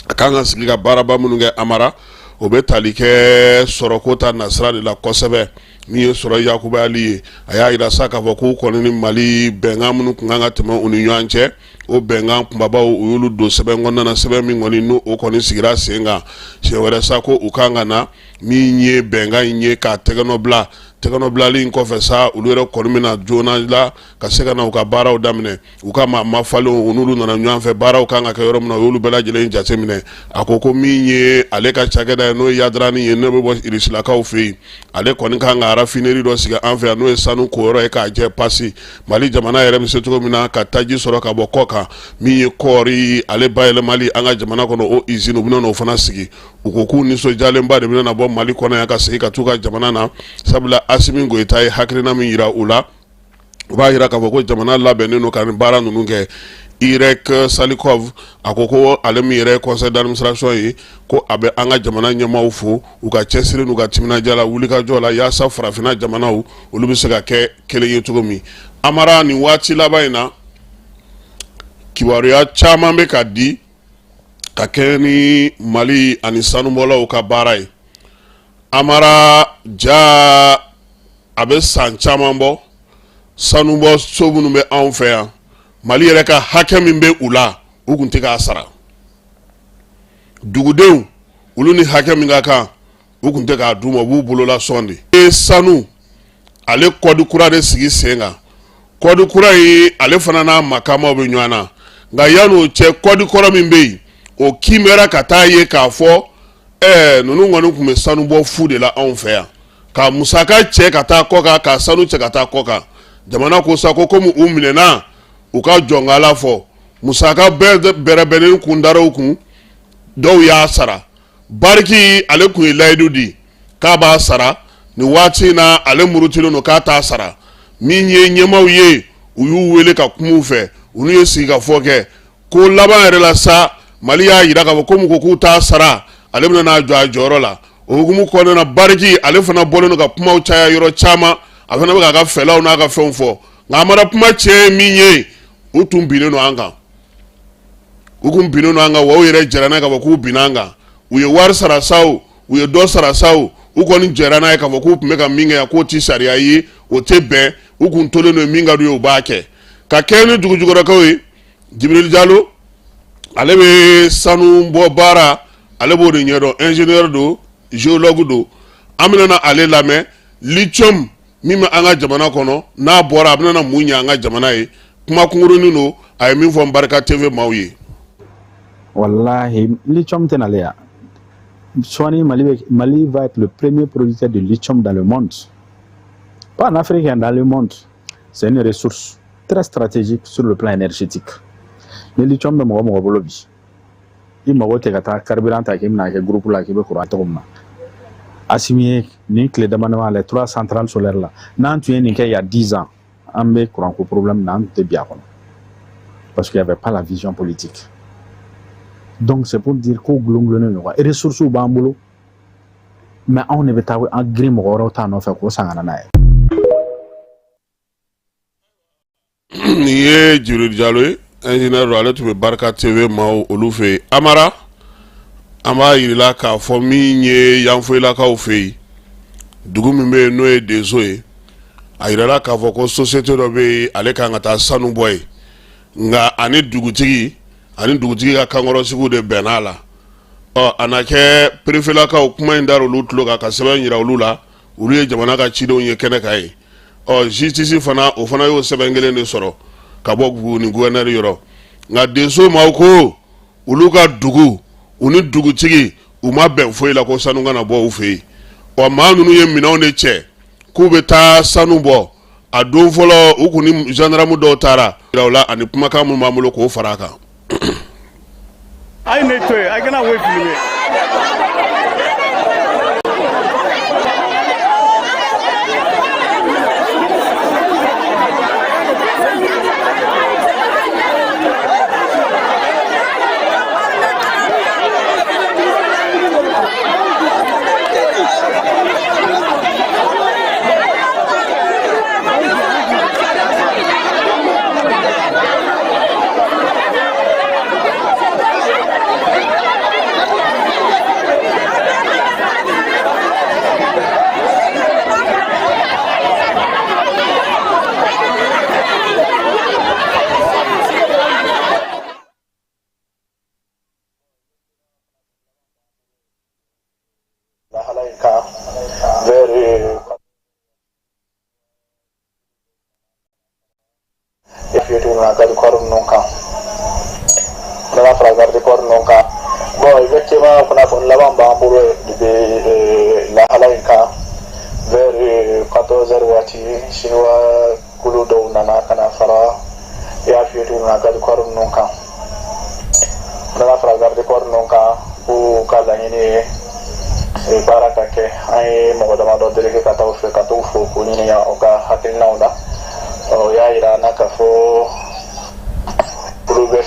A kan ka sigi ka baaraba minnu kɛ, Amara, o bɛ tali kɛ sɔrɔko ta nasira de la kosɛbɛ, min ye sɔrɔ yakubayali ye. A y'a jira sa k'a fɔ k'u kɔni ni Mali, bɛnkan minnu tun kan ka tɛmɛ u ni ɲɔgɔn cɛ, o bɛnkan kunbabaw, u y'olu don sɛbɛn kɔnɔna na, sɛbɛn min kɔni n'o o kɔni sigira sen kan. Siɲɛ wɛrɛ sa, ko u kan ka na min ye bɛnkan in ye k'a tɛgɛnɔ bila. Tɛgɛnɔbilali in kɔfɛ sa, olu yɛrɛ kɔni bɛna joona la ka se ka na u ka baaraw daminɛ. U ka maa mafalenw, u n'olu nana ɲɔgɔn fɛ, baaraw kan ka kɛ yɔrɔ min na, u y'olu bɛɛ lajɛlen jateminɛ. A ko ko min ye ale ka cakɛda ye, n'o ye Yadarani ye, n'o bɛ bɔ Irisilakaw fɛ yen, ale kɔni kan ka raffinerie dɔ sigi an fɛ yan, n'o ye sanu koyɔrɔ ye, k'a jɛ pasi. Mali jamana yɛrɛ bɛ se cogo min na ka taji sɔrɔ ka bɔ kɔ kan, min ye kɔɔri ale bayɛlɛmali an ka jamana kɔnɔ, o usine, u bɛna o fana sigi. U ko k'u nisɔndiyalenba de bɛna bɔ Mali kɔnɔ yan ka segin ka t'u ka jamana na, sabula Asimi Goyita ye hakilina min jira u la, u b'a jira k'a fɔ ko jamana labɛnnen don ka nin baara ninnu kɛ. Irek Salikov a ko ko ale min yɛrɛ ye conseil d'administration ye, ko a bɛ an ka jamana ɲɛmaaw fo u ka cɛsiri n'u ka timinandiya la wulikajɔ la yaasa farafinna jamanaw olu bɛ se ka kɛ kelen ye cogo min. Amara, nin waati laban in na, kibaruya caman bɛ ka di ka kɛ ni Mali ani sanubɔlaw ka baara ye. Amara ja, a bɛ san caman bɔ, sanubɔ so minnu bɛ anw fɛ yan, Mali yɛrɛ ka hakɛ min bɛ u la, u tun tɛ k'a sara. Dugudenw olu ni hakɛ min ka kan, u tun tɛ k'a d'u ma, u b'u bolola sɔn de. E sanu ale kɔdi kura de sigi sen kan. Kɔdi kura in, ale fana n'a makamaw bɛ ɲɔgɔn na. Nka yan'o cɛ, kɔdi kɔrɔ min bɛ yen, o kiimɛra ka taa ye k'a fɔ ninnu kɔni tun bɛ sanu bɔ fu de la anw fɛ yan, ka musaka cɛ ka taa kɔ kan, ka sanu cɛ ka taa kɔ kan. Jamana ko sa ko komi u minɛna, u ka jɔnkala fɔ musaka bɛɛ bɛrɛbɛnnen kun dara u kun. Dɔw y'a sara. Barrick, ale kun ye layidu di k'a b'a sara. Nin waati in na, ale murutilen don k'a t'a sara. Min ye ɲɛmaaw ye, u y'u wele ka kuma u fɛ, u n'u ye sigikafɔ kɛ. Ko laban yɛrɛ la sa, Mali y'a jira k'a fɔ komi ko k'u t'a sara, ale bɛna n'a jɔ a jɔyɔrɔ la. O hukumu kɔnɔna na, Barrick ale fana bɔlen don ka kumaw caya yɔrɔ caman. A fana bɛ k'a ka fɛlaw n'a ka fɛnw fɔ. Nka Amara, kuma tiɲɛ ye min ye, u tun binnen don an kan, u kun binnen don an kan wa. U yɛrɛ jɛra n'a ye k'a fɔ k'u binna an kan. U ye wari sara sa o, u ye dɔ sara sa o, u kɔni jɛra n'a ye k'a fɔ k'u tun bɛ ka min kɛ yan, k'o ti sariya ye, o tɛ bɛn. U kun tolen don, min ka d'u ye, u b'a kɛ. Ka kɛɲɛ ni dugujukɔrɔkaw ye, Jibril Jalo, ale bɛ sanu bɔ baara, ale b'o de ɲɛdɔn, ingénieur don, géologue don. An bɛna ale lamɛn. Lithium min bɛ an ka jamana kɔnɔ, n'a bɔra, a bɛna mun ɲɛ an ka jamana ye? Kuma kunkurunin don, a ye min fɔ n Barika TV maaw ye. Wallahi, lithium tɛ nale yan. Sɔɔni Mali bɛ, Mali va être le premier producteur de lithium dans le monde. Pas en Afrique, dans le monde. C'est une ressource très stratégique sur le plan énergétique. Ni lithium bɛ mɔgɔ mɔgɔ bolo bi, i mago tɛ ka taa carburant ta k'i bɛna kɛ groupe la k'i bɛ courant cogo min na. Assimi ye nin tile dama dama, les trois centrales solaires la, n'an tun ye nin kɛ il y a 10 ans, an bɛ courant ko problème na, an tun tɛ bi a kɔnɔ, parce qu'il n'y avait pas la vision politique. Donc c'est pour dire ko gulon-gulonnen don quoi. Ressources b'an bolo, mais anw de bɛ taa an girin mɔgɔ wɛrɛw ta nɔfɛ k'o san ka na n'a ye. Nin ye Jibril Jalo ye, ingénieur don. Ale tun bɛ Barika TV maaw olu fɛ yen. Amara, an b'a yirila k'a fɔ min ye Yanfoyilakaw fɛ yen, dugu min bɛ yen n'o ye Deso ye, a yirala k'a fɔ ko société dɔ bɛ yen, ale kan ka taa sanu bɔ yen. Nka ani dugutigi ani dugutigi ka kankɔrɔsigiw de bɛnna a la. Ɔ, a na kɛ perefelakaw, kuma in dara olu tulo kan ka sɛbɛn yira olu la. Olu ye jamana ka cidenw ye kɛnɛ kan ye. Ɔ, justice fana, o fana y'o sɛbɛn kelen de sɔrɔ ka bɔ Buguni gouverneur yɔrɔ. Nka Deso maaw ko olu ka dugu, u ni dugutigi, u ma bɛn foyi la ko sanu kana bɔ u fɛ yen. Ɔ, maa ninnu ye minɛnw de cɛ k'u bɛ taa sanu bɔ. A don fɔlɔ, u kun ni gendarme dɔw taara o la, ani kumakan minnu b'an bolo k'o fara a kan. A ye ne to yen, a kana wo filmer. Lahala in kan vers fiye cogo min na garde corps ninnu kan, nana fara garde corps ninnu kan. Bon, effectivement, kunnafoni laban b'an bolo depuis lahala in kan, vers 14 heures waati, chinois kulu dɔw nana ka na fara, i y'a fiye cogo min na, garde corps ninnu kan, nana fara garde corps ninnu kan k'u ka laɲini ye baara ka kɛ. An ye mɔgɔ damadɔ délégué ka taa u fɛ ka t'u fo k'u ɲininka u ka hakilinaw la. O y'a yira an na k'a fɔ olu bɛ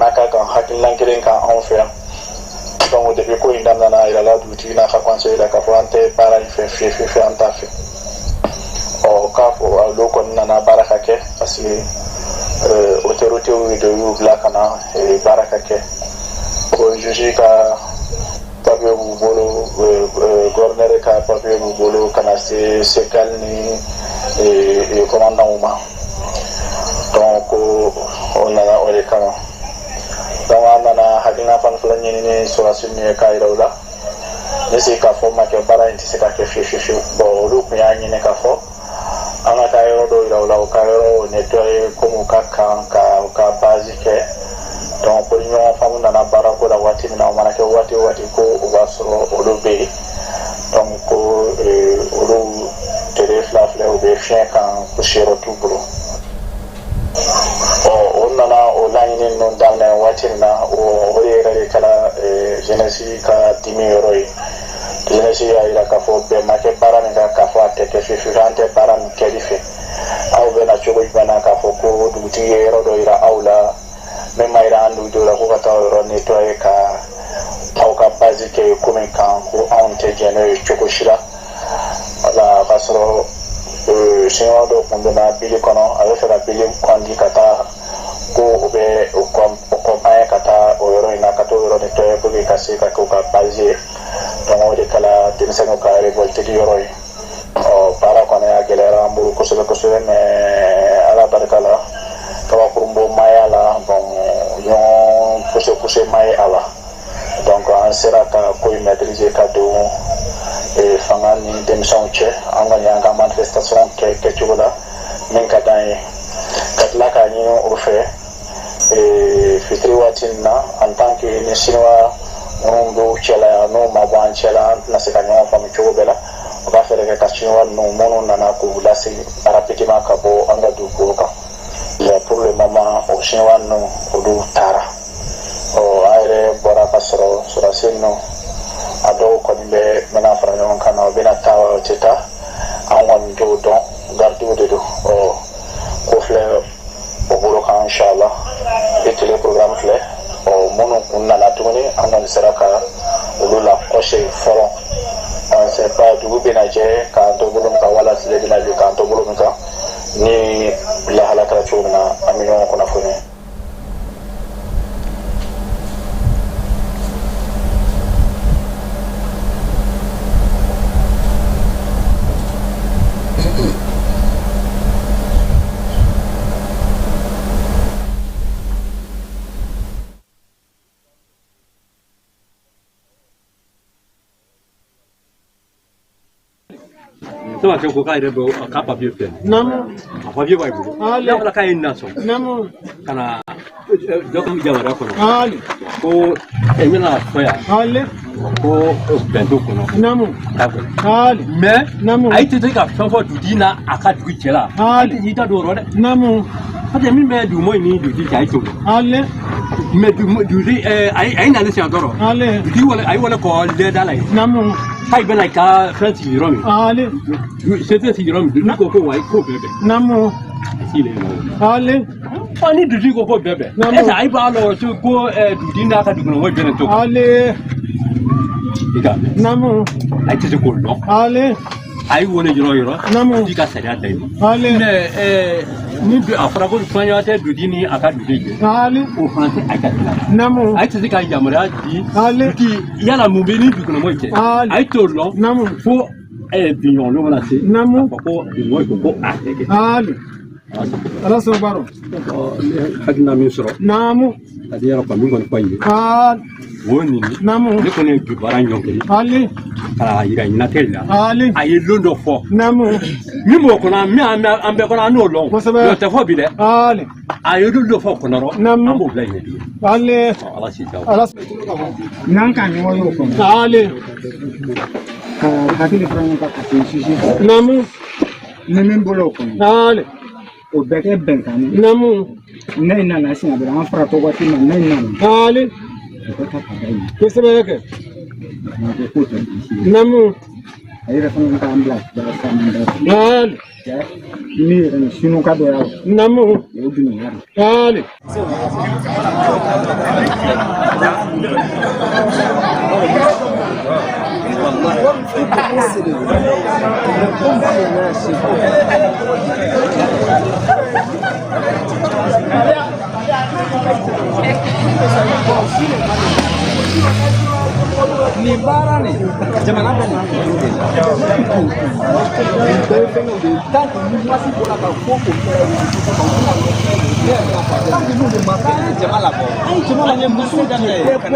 bɛnna ka kan hakilina kelen kan anw fɛ yan. Donc depuis ko in daminɛna, a yirala dugutigi n'a ka conseil la k'a fɔ an tɛ baara in fɛ fiye fiye fiye, an t'a fɛ. Ɔ k'a fɔ olu kɔni nana baara ka kɛ parce que autorités de y'u bila ka na baara ka kɛ. Ko juge ka papier b'u bolo, gouverneur ka papier b'u bolo, ka na se SECAL ni commandant ma. Donc o nana o de kama. Donc an nana hakilina fana fila ɲini ni sɔrɔdasi ninnu ye k'a yira u la ni sigi k'a fɔ ma kɛ, baara in tɛ se ka kɛ fiyewu fiyewu fiyewu. Bon, olu tun y'a ɲini k'a fɔ an ka taa yɔrɔ dɔw yira u la, u ka yɔrɔ nettoyer komi u ka kan ka u ka base kɛ. Donc ko ni ɲɔgɔn faamu nana baarako la waati min na, o mana kɛ waati o waati, ko o b'a sɔrɔ olu bɛ yen. Donc ko olu tile fila filɛ, u bɛ fiɲɛ kan, kusiyɔrɔ t'u bolo. Ɔ o nana o laɲini ninnu daminɛ waati min na, o de yɛrɛ de kɛra jeunesse ka dimi yɔrɔ ye. Jeunesse y'a yira k'a fɔ bɛn ma kɛ baara min kan, k'a fɔ a tɛ kɛ fiyewu fiyewu, an tɛ baara min kɛli fɛ. Aw bɛna cogo jumɛn na k'a fɔ ko dugutigi ye yɔrɔ dɔ yira aw la, min ma yira an dugudenw la, ko ka taa o yɔrɔ nettoyer ka aw ka base kɛ ko min kan, ko anw tɛ jɛn n'o ye cogo si la. Wala k'a sɔrɔ chinois dɔw kun donna bili kɔnɔ, a bɛ fɛ ka bili kɔndi ka taa, ko o bɛ o accompagner ka taa o yɔrɔ in na, ka t'o yɔrɔ nettoyer pour que ka se ka kɛ u ka base ye. Donc o de kɛra denmisɛnninw ka révolte yɔrɔ ye. Ɔ baara kɔni a gɛlɛyara an bolo kosɛbɛ kosɛbɛ, mais Ala barika la, kabakurunbɔ ma y'a la, bon, ɲɔgɔn poussé poussé ma ye a la. Donc an sera ka ko in maîtriser ka don fanga ni denmisɛnw cɛ. An kɔni y'an ka manifestation kɛ kɛcogo la min ka d'an ye, ka tila k'a ɲini o fɛ fitiri waati in na, en tant que ni chinois minnu b'u cɛla yan, n'u ma bɔ an cɛla, an tɛna se ka ɲɔgɔn faamu cogo bɛɛ la. U ka fɛɛrɛ kɛ ka chinois ninnu minnu nana k'u lasegin rapidement ka bɔ an ka dugukolo kan. Mais pour le moment, o chinois ninnu, olu taara. Ɔ an yɛrɛ bɔra ka sɔrɔ sɔrɔdasi ninnu, a dɔw kɔni bɛ bɛna fara ɲɔgɔn kan na, u bɛna taa wa u tɛ taa, an kɔni t'o dɔn, gardiw de don. Ɔ ko filɛ o bolo kan, inshallah bi tile programme filɛ. Ɔ minnu kun nana tuguni, an kɔni sera ka olu la kɔsegin fɔlɔ. On sait pas dugu bɛna jɛ k'an to bolo min kan, wala tile bɛna jɛ k'an to bolo min kan. Ni lahala kɛra cogo min na, an bɛ ɲɔgɔn kunnafoni. Samakɛ ko k'a yɛrɛ bɛ k'a papiye filɛ. Naamu. A papiye b'a bolo. Ale. N'a fɔra k'a ye na sɔn. Naamu. Ka na dɔ ka yamaruya kɔnɔ. Ale. Ko e bɛna fɔ yan. Ale. Ko bɛn t'o kɔnɔ. Naamu. K'a fɔ. Ale. Mais. Naamu. A tɛ se ka fɛn fɔ dugutigi n'a a ka dugu cɛ la. Ale. A tɛ i da don o rɔ dɛ. Naamu. Parce que min bɛ dugumɔ in ni dugutigi cɛ, a ye t'o dɔn. Ale. Mais dugutigi a ye nalen siɲɛ dɔ rɔ. Ale. Dugutigi wale a ye wale kɔ lɛda la yen. Naamu. K'a bɛna i ka fɛn sigi yɔrɔ min. Ale. Se tɛ sigi yɔrɔ min, dugutigi ko ko wa k'o bɛɛ bɛn. Naamu. A sigilen yen nɔ. Ale. Ɔ ni dugutigi ko k'o bɛɛ bɛn. Naamu. Est ce que a b'a lɔn ko dugutigi n'a ka dugukɔnɔmɔgɔw bɛnnen to. Ale. I k'a mɛn. Naamu. A tɛ se k'o lɔn. Ale. A ye wele yɔrɔ o yɔrɔ. Naamu. Dugutigi ka sariya ta yen. Ale. Mais ni a fɔra ko fɛn tɛ dugutigi ni a ka dugutigi cɛ. Ale. O fana tɛ a ka dilan. Naamu. A tɛ se ka yamaruya di. Ale. Dugutigi yala mun bɛ ni dugukɔnɔmɔgɔw cɛ. Ale. A ye t'o lɔn. Naamu. Fo biɲɔgɔnlon mana se. Naamu. A fɔ ko dugumɔgɔw ko ko a tɛ kɛ. Ale. Ala sɔn baro. Ne hakilina min sɔrɔ. Naamu. A di yɔrɔ ka min kɔni fɔ n ye. Ale. O nin. Naamu. Ne kɔni ye bi baara ɲɔngiri. Ale. K'a yira ɲɛnatɛ la. Ale. A ye lon dɔ fɔ. Naamu. Min b'o kɔnɔ, min an bɛɛ kɔnɔ, an n'o lɔn. Kosɛbɛ. O tɛ fɔ bi dɛ. Ale. A ye lon dɔ fɔ o kɔnɔ. Naamu. An b'o bila yen bi. Ale. Ala si t'a. Ala. N'an ka ɲɔgɔn y'o kɔnɔ. Ale. Ka hakili fara ɲɔgɔn kan ka se sisi. Naamu. Ni min bolo o kɔnɔ. Ale. O bɛɛ kɛ bɛnkan ye. Naamu. Ne nana siɲɛ dɔrɔn, an fara waati min na ne nana. Ale. O bɛ ta ka da yen. Kosɛbɛ kɛ. N'a ko k'o tɛ baasi ye. Naamu. A yɛrɛ fana k'an bila bila ni yɛrɛ ni sinu ka dɔ y'a la. Namu. O dun ya. Allez. Nin baara nin jamana bɛ nin de la nin bɛɛ ye fɛngɛw de ye tant que mouvement bɔra ka ko ko kɛ ne yɛrɛ bɛna fɔ tant que n'u de ma an ye jama labɔ an ye jama labɔ musow daminɛ bɛɛ bɔ.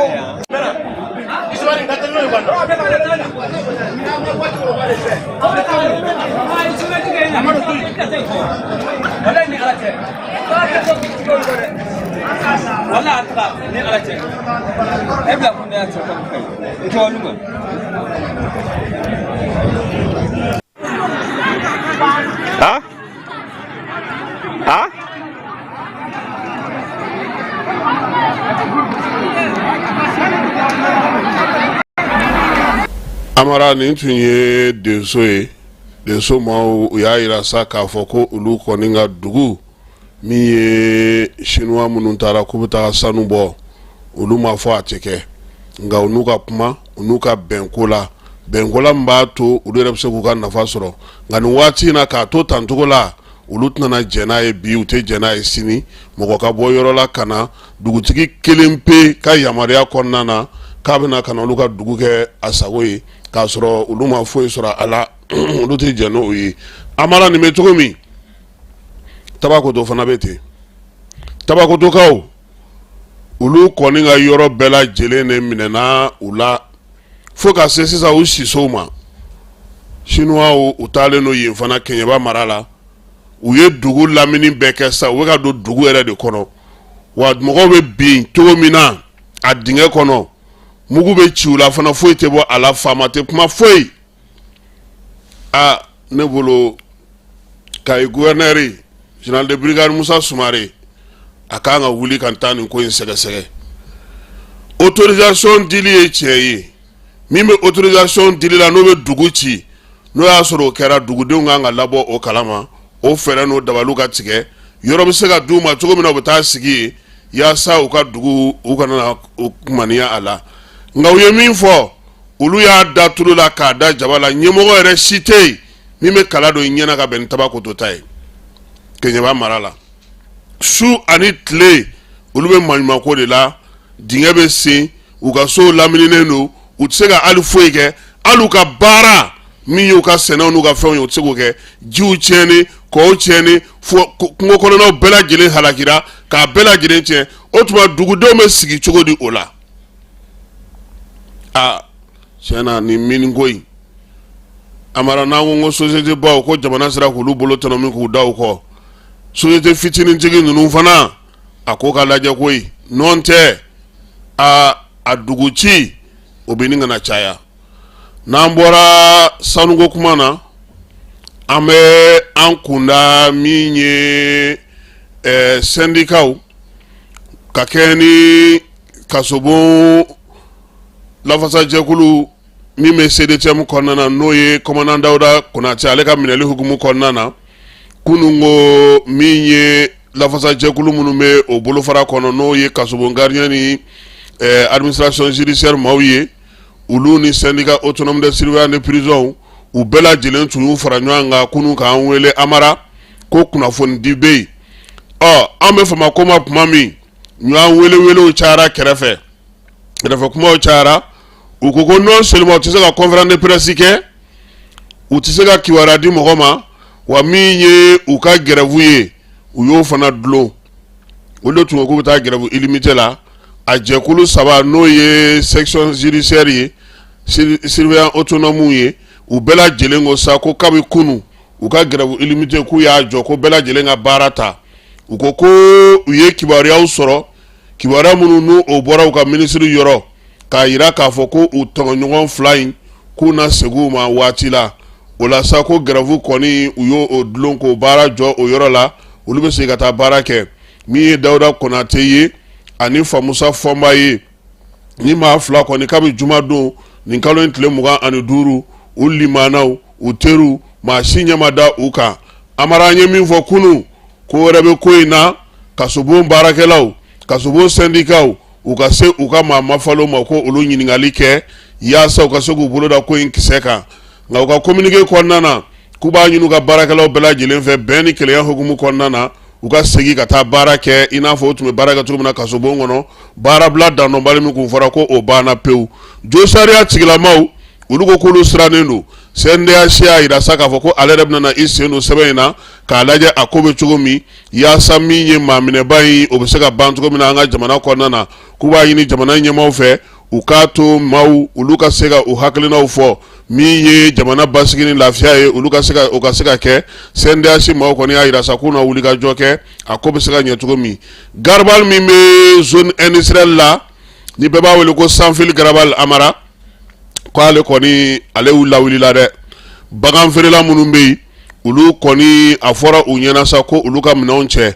Wala a taga ni ala cɛ e bila kun y'a cɛ kan kai i tɛ olu ma. Ha ha. Amara, nin tun ye Denso ye. Denso maaw, u y'a yira sa k'a fɔ ko olu kɔni ka dugu min ye Chinois minnu taara k'u bɛ taga sanu bɔ, olu ma fɔ a tɛ kɛ, nka u n'u ka kuma, u n'u ka bɛnko la, bɛnko la min b'a to olu yɛrɛ bɛ se k'u ka nafa sɔrɔ. Nka nin waati in na, k'a to tancogo la, olu tɛna jɛn n'a ye bi, u tɛ jɛn n'a ye sini. Mɔgɔ ka bɔ yɔrɔ la ka na dugutigi kelen pe ka yamaruya kɔnɔna na k'a bɛna ka na olu ka dugu kɛ a sago ye, k'a sɔrɔ olu ma foyi sɔrɔ a la, olu tɛ jɛn n'o ye. Amara, nin bɛ cogo min, Tabakoto fana bɛ ten. Tabakotokaw, olu kɔni ka yɔrɔ bɛɛ lajɛlen de minɛna u la fo ka se sisan u sisow ma. Chinois, u taalen don yen fana, Kɛɲɛba mara la. U ye dugu lamini bɛɛ kɛ sa, u bɛ ka don dugu yɛrɛ de kɔnɔ. Wa mɔgɔw bɛ bin cogo min na a dingɛ kɔnɔ, mugu bɛ ci u la fana, foyi tɛ bɔ a la, faama tɛ kuma foyi. A ne bolo, Kayi gouverneur général de brigade Musa Sumare, a kan ka wuli ka taa nin ko in sɛgɛsɛgɛ. Autorisation dili ye tiɲɛ ye, min bɛ autorisation dili la, n'o bɛ dugu ci, n'o y'a sɔrɔ o kɛra, dugudenw kan ka labɔ o kalama, o fɛɛrɛ n'o dabaliw ka tigɛ, yɔrɔ bɛ se ka d'u ma cogo min na, u bɛ taa sigi yen yaasa u ka dugu, u kana na kumaniya a la. Nka u ye min fɔ, olu y'a da tulu la k'a da jaba la. Ɲɛmɔgɔ yɛrɛ si tɛ yen min bɛ kala don i ɲɛna ka bɛn ni Tabakoto ta ye Keɲeba mara la. Su ani tile, olu bɛ maɲumanko de la, dingɛ bɛ sen, u ka sow lamininen don, u tɛ se ka hali foyi kɛ, hali u ka baara min y'u ka sɛnɛw n'u ka fɛnw ye, u tɛ se k'o kɛ. Jiw tiɲɛni, kɔw tiɲɛni, fo kungo kɔnɔnaw bɛɛ lajɛlen halakira k'a bɛɛ lajɛlen tiɲɛ. O tuma dugudenw bɛ sigi cogo di o la? Aa, tiɲɛ na, nin mine ko in, Amara, n'an ko ko société baw ko jamana sera k'olu bolo tɔnɔmi k'u da u kɔ, société fitinintigi ninnu fana, a ko ka lajɛ koyi. Nɔn tɛ, a a dugu ci, o bɛ nin kana caya. N'an bɔra sanuko kuma na, an bɛ an kunda min ye sɛndikaw ka kɛ ni kasobon lafasajɛkulu min bɛ CDTM kɔnɔna na, n'o ye commandant Dawuda Konate, ale ka minɛli hukumu kɔnɔna na kunun ko, min ye lafasajɛkulu minnu bɛ o bolofara kɔnɔ, n'o ye kasobon gardien ni administration judiciaire maaw ye, olu ni syndicat autonome des surveillants de prison, u bɛɛ lajɛlen tun y'u fara ɲɔgɔn kan kunun k'an wele, Amara, ko kunnafoni di bɛ yen. Ɔ, an bɛ fama ko ma tuma min, ɲɔgɔn welewelew cayara, kɛrɛfɛ kɛrɛfɛ kumaw cayara. U ko ko non seulement u tɛ se ka conférence de presse kɛ, u tɛ se ka kibaruya di mɔgɔ ma, wa min ye u ka grève ye, u y'o fana dulon. Olu de tun ko k'u bɛ taa grève illimité la. A jɛkulu saba, n'o ye section judiciaire ye, surveillant autonome ye, u bɛɛ lajɛlen ko sa ko kabi kunun, u ka grève illimité, k'u y'a jɔ, ko bɛɛ lajɛlen ka baara ta. U ko ko u ye kibaruyaw sɔrɔ, kibaruya minnu n'u o bɔra u ka minisiri yɔrɔ, k'a yira k'a fɔ ko u tɔɲɔgɔn fila in, k'u na segin u ma waati la. O la sa, ko grève kɔni, u y'o o dulon k'o baara jɔ o yɔrɔ la, olu bɛ segin ka taa baara kɛ. Min ye Dawuda Konate ye ani Famusa Fɔnba ye, ni maa fila kɔni, kabi jumadon nin kalo in tile 25, U limanaw, u teriw, maa si ɲɛ ma da u kan. Amara, an ye min fɔ kunun, ko wɛrɛ bɛ ko in na. Kasobon baarakɛlaw, kasobon sɛndikaw, u ka se u ka maa mafalen ma ko olu ɲininkali kɛ yaasa u ka se k'u bolo da ko in kisɛ kan. Nka u ka communiqué kɔnɔna na, k'u b'a ɲini u ka baarakɛlaw bɛɛ lajɛlen fɛ, bɛn ni kelenya hukumu kɔnɔna na, u ka segin ka taa baara kɛ i n'a fɔ u tun bɛ baara kɛ cogo min na kasobon kɔnɔ. Baarabila dandɔnbali min kun fɔra, ko o banna pewu. Josariya tigilamaw, olu ko k'olu sirannen don. CNDH y'a jira sa k'a fɔ ko ale yɛrɛ bɛna na i sen don sɛbɛn in na k'a lajɛ a ko bɛ cogo min, yaasa min ye maaminɛba in, o bɛ se ka ban cogo min na an ka jamana kɔnɔna na. K'u b'a ɲini jamana ɲɛmaaw fɛ, u k'a to maaw olu ka se ka u hakilinaw fɔ. Min ye jamana basigi ni lafiya ye, olu ka se ka o ka se ka kɛ. CNDH maaw kɔni y'a jira sa k'u na wuli ka jɔ kɛ, a ko bɛ se ka ɲɛ cogo min. Garabali min bɛ zone industrielle la, ni bɛɛ b'a wele ko Sanfili Garabali, Amara, ko ale kɔni, ale lawulila dɛ. Bagan feerela minnu bɛ yen, olu kɔni, a fɔra u ɲɛna sa ko olu ka minɛnw cɛ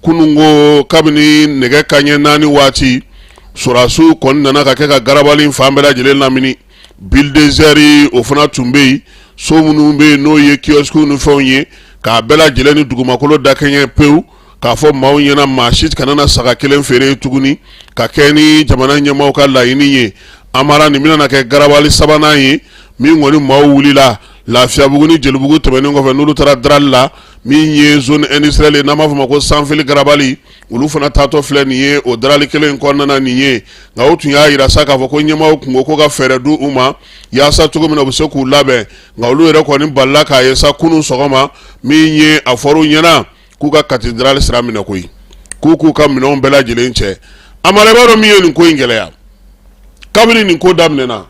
kunun ko kabini nɛgɛ kanɲɛ 4 waati. Sɔrɔdasiw kɔni nana ka kɛ ka garabali fan bɛɛ lajɛlen lamini. Bulldozer o fana tun bɛ yen. So minnu bɛ yen, n'o ye kiosque ni fɛnw ye, k'a bɛɛ lajɛlen ni dugumakolo dakɛɲɛ pewu, k'a fɔ maaw ɲɛna maa si kana na saga kelen feere tuguni, ka kɛ ni jamana ɲɛmaaw ka laɲini ye. Amara, nin bɛna kɛ garabali sabanan ye min kɔni maaw wulila. Lafiyabugu ni Jelibugu tɛmɛnen kɔfɛ, n'olu taara darali la, min ye zone industrielle ye, n'an b'a fɔ ma ko Sanfili Garabali, olu fana taatɔ filɛ nin ye o darali kelen in kɔnɔna na nin ye. Nka o tun y'a jira sa k'a fɔ ko ɲɛmaaw tun ko ko ka fɛɛrɛ di u ma yaasa cogo min na u bɛ se k'u labɛn. Nka olu yɛrɛ kɔni balila k'a ye sa kunun sɔgɔma min ye a fɔra u ɲɛna k'u ka Kati darali sira minɛ koyi, k'u ka minɛnw bɛɛ lajɛlen cɛ. Amara, i b'a dɔn min ye nin ko in gɛlɛya? Kabini nin ko daminɛna,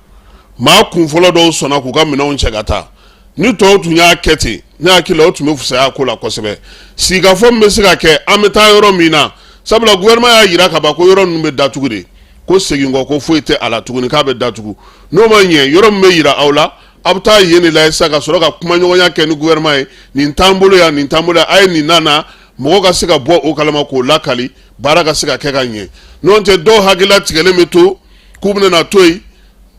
maa kun fɔlɔ dɔw sɔnna k'u ka minɛnw cɛ ka taa. Ni tɔw tun y'a kɛ ten, ne hakili la o tun bɛ fisaya ko la kosɛbɛ. Sigikafɔ min bɛ se ka kɛ, an bɛ taa yɔrɔ min na, sabula gouvernement y'a jira ka ban ko yɔrɔ ninnu bɛ datugu de, ko segin kɔ ko foyi tɛ a la tuguni, k'a bɛ datugu. N'o ma ɲɛ, yɔrɔ min bɛ jira aw la, aw bɛ taa yen de lajɛ sisan, ka sɔrɔ ka kumaɲɔgɔnya kɛ ni gouvernement ye. Nin t'an bolo yan, nin t'an bolo yan, a ye nin nana, mɔgɔ ka se ka bɔ o kalama k'o lakali, baara ka se ka kɛ ka ɲɛ. N'o tɛ, dɔw hakilila tigɛlen bɛ to k'u bɛna na to yen.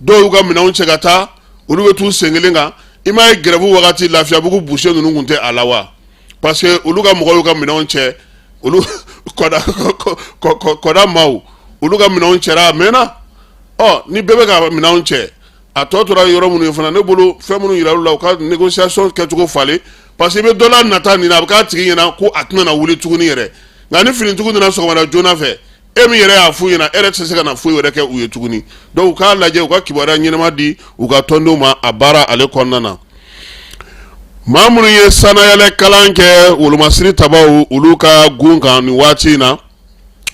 Dɔw y'u ka minɛnw cɛ ka taa, olu bɛ t'u sen kelen kan. I m'a ye grève wagati, Lafiyabugu boucher ninnu tun tɛ a la wa? Parce que olu ka mɔgɔw y'u ka minɛnw cɛ. Olu kɔda maaw, olu ka minɛnw cɛra a mɛnna. Ɔ, ni bɛɛ bɛ ka minɛnw cɛ, a tɔ tora yɔrɔ minnu ye fana, ne bolo, fɛn minnu yira la, u ka négociation kɛcogo falen, parce que i bɛ dɔ la nata nin na, a bɛ k'a tigi ɲɛna ko a tɛna na wuli tuguni yɛrɛ. Nka ni finitigiw nana sɔgɔmada joona fɛ, e min yɛrɛ y'a f'u ɲɛna, e yɛrɛ tɛ se ka na foyi wɛrɛ kɛ u ye tuguni. Donc u k'a lajɛ, u ka kibaruya ɲɛnama di u ka tɔndenw ma a baara ale kɔnɔna na. Maa minnu ye sannayɛlɛ kalan kɛ wolomasiri tabaw, olu ka gun kan nin waati in na,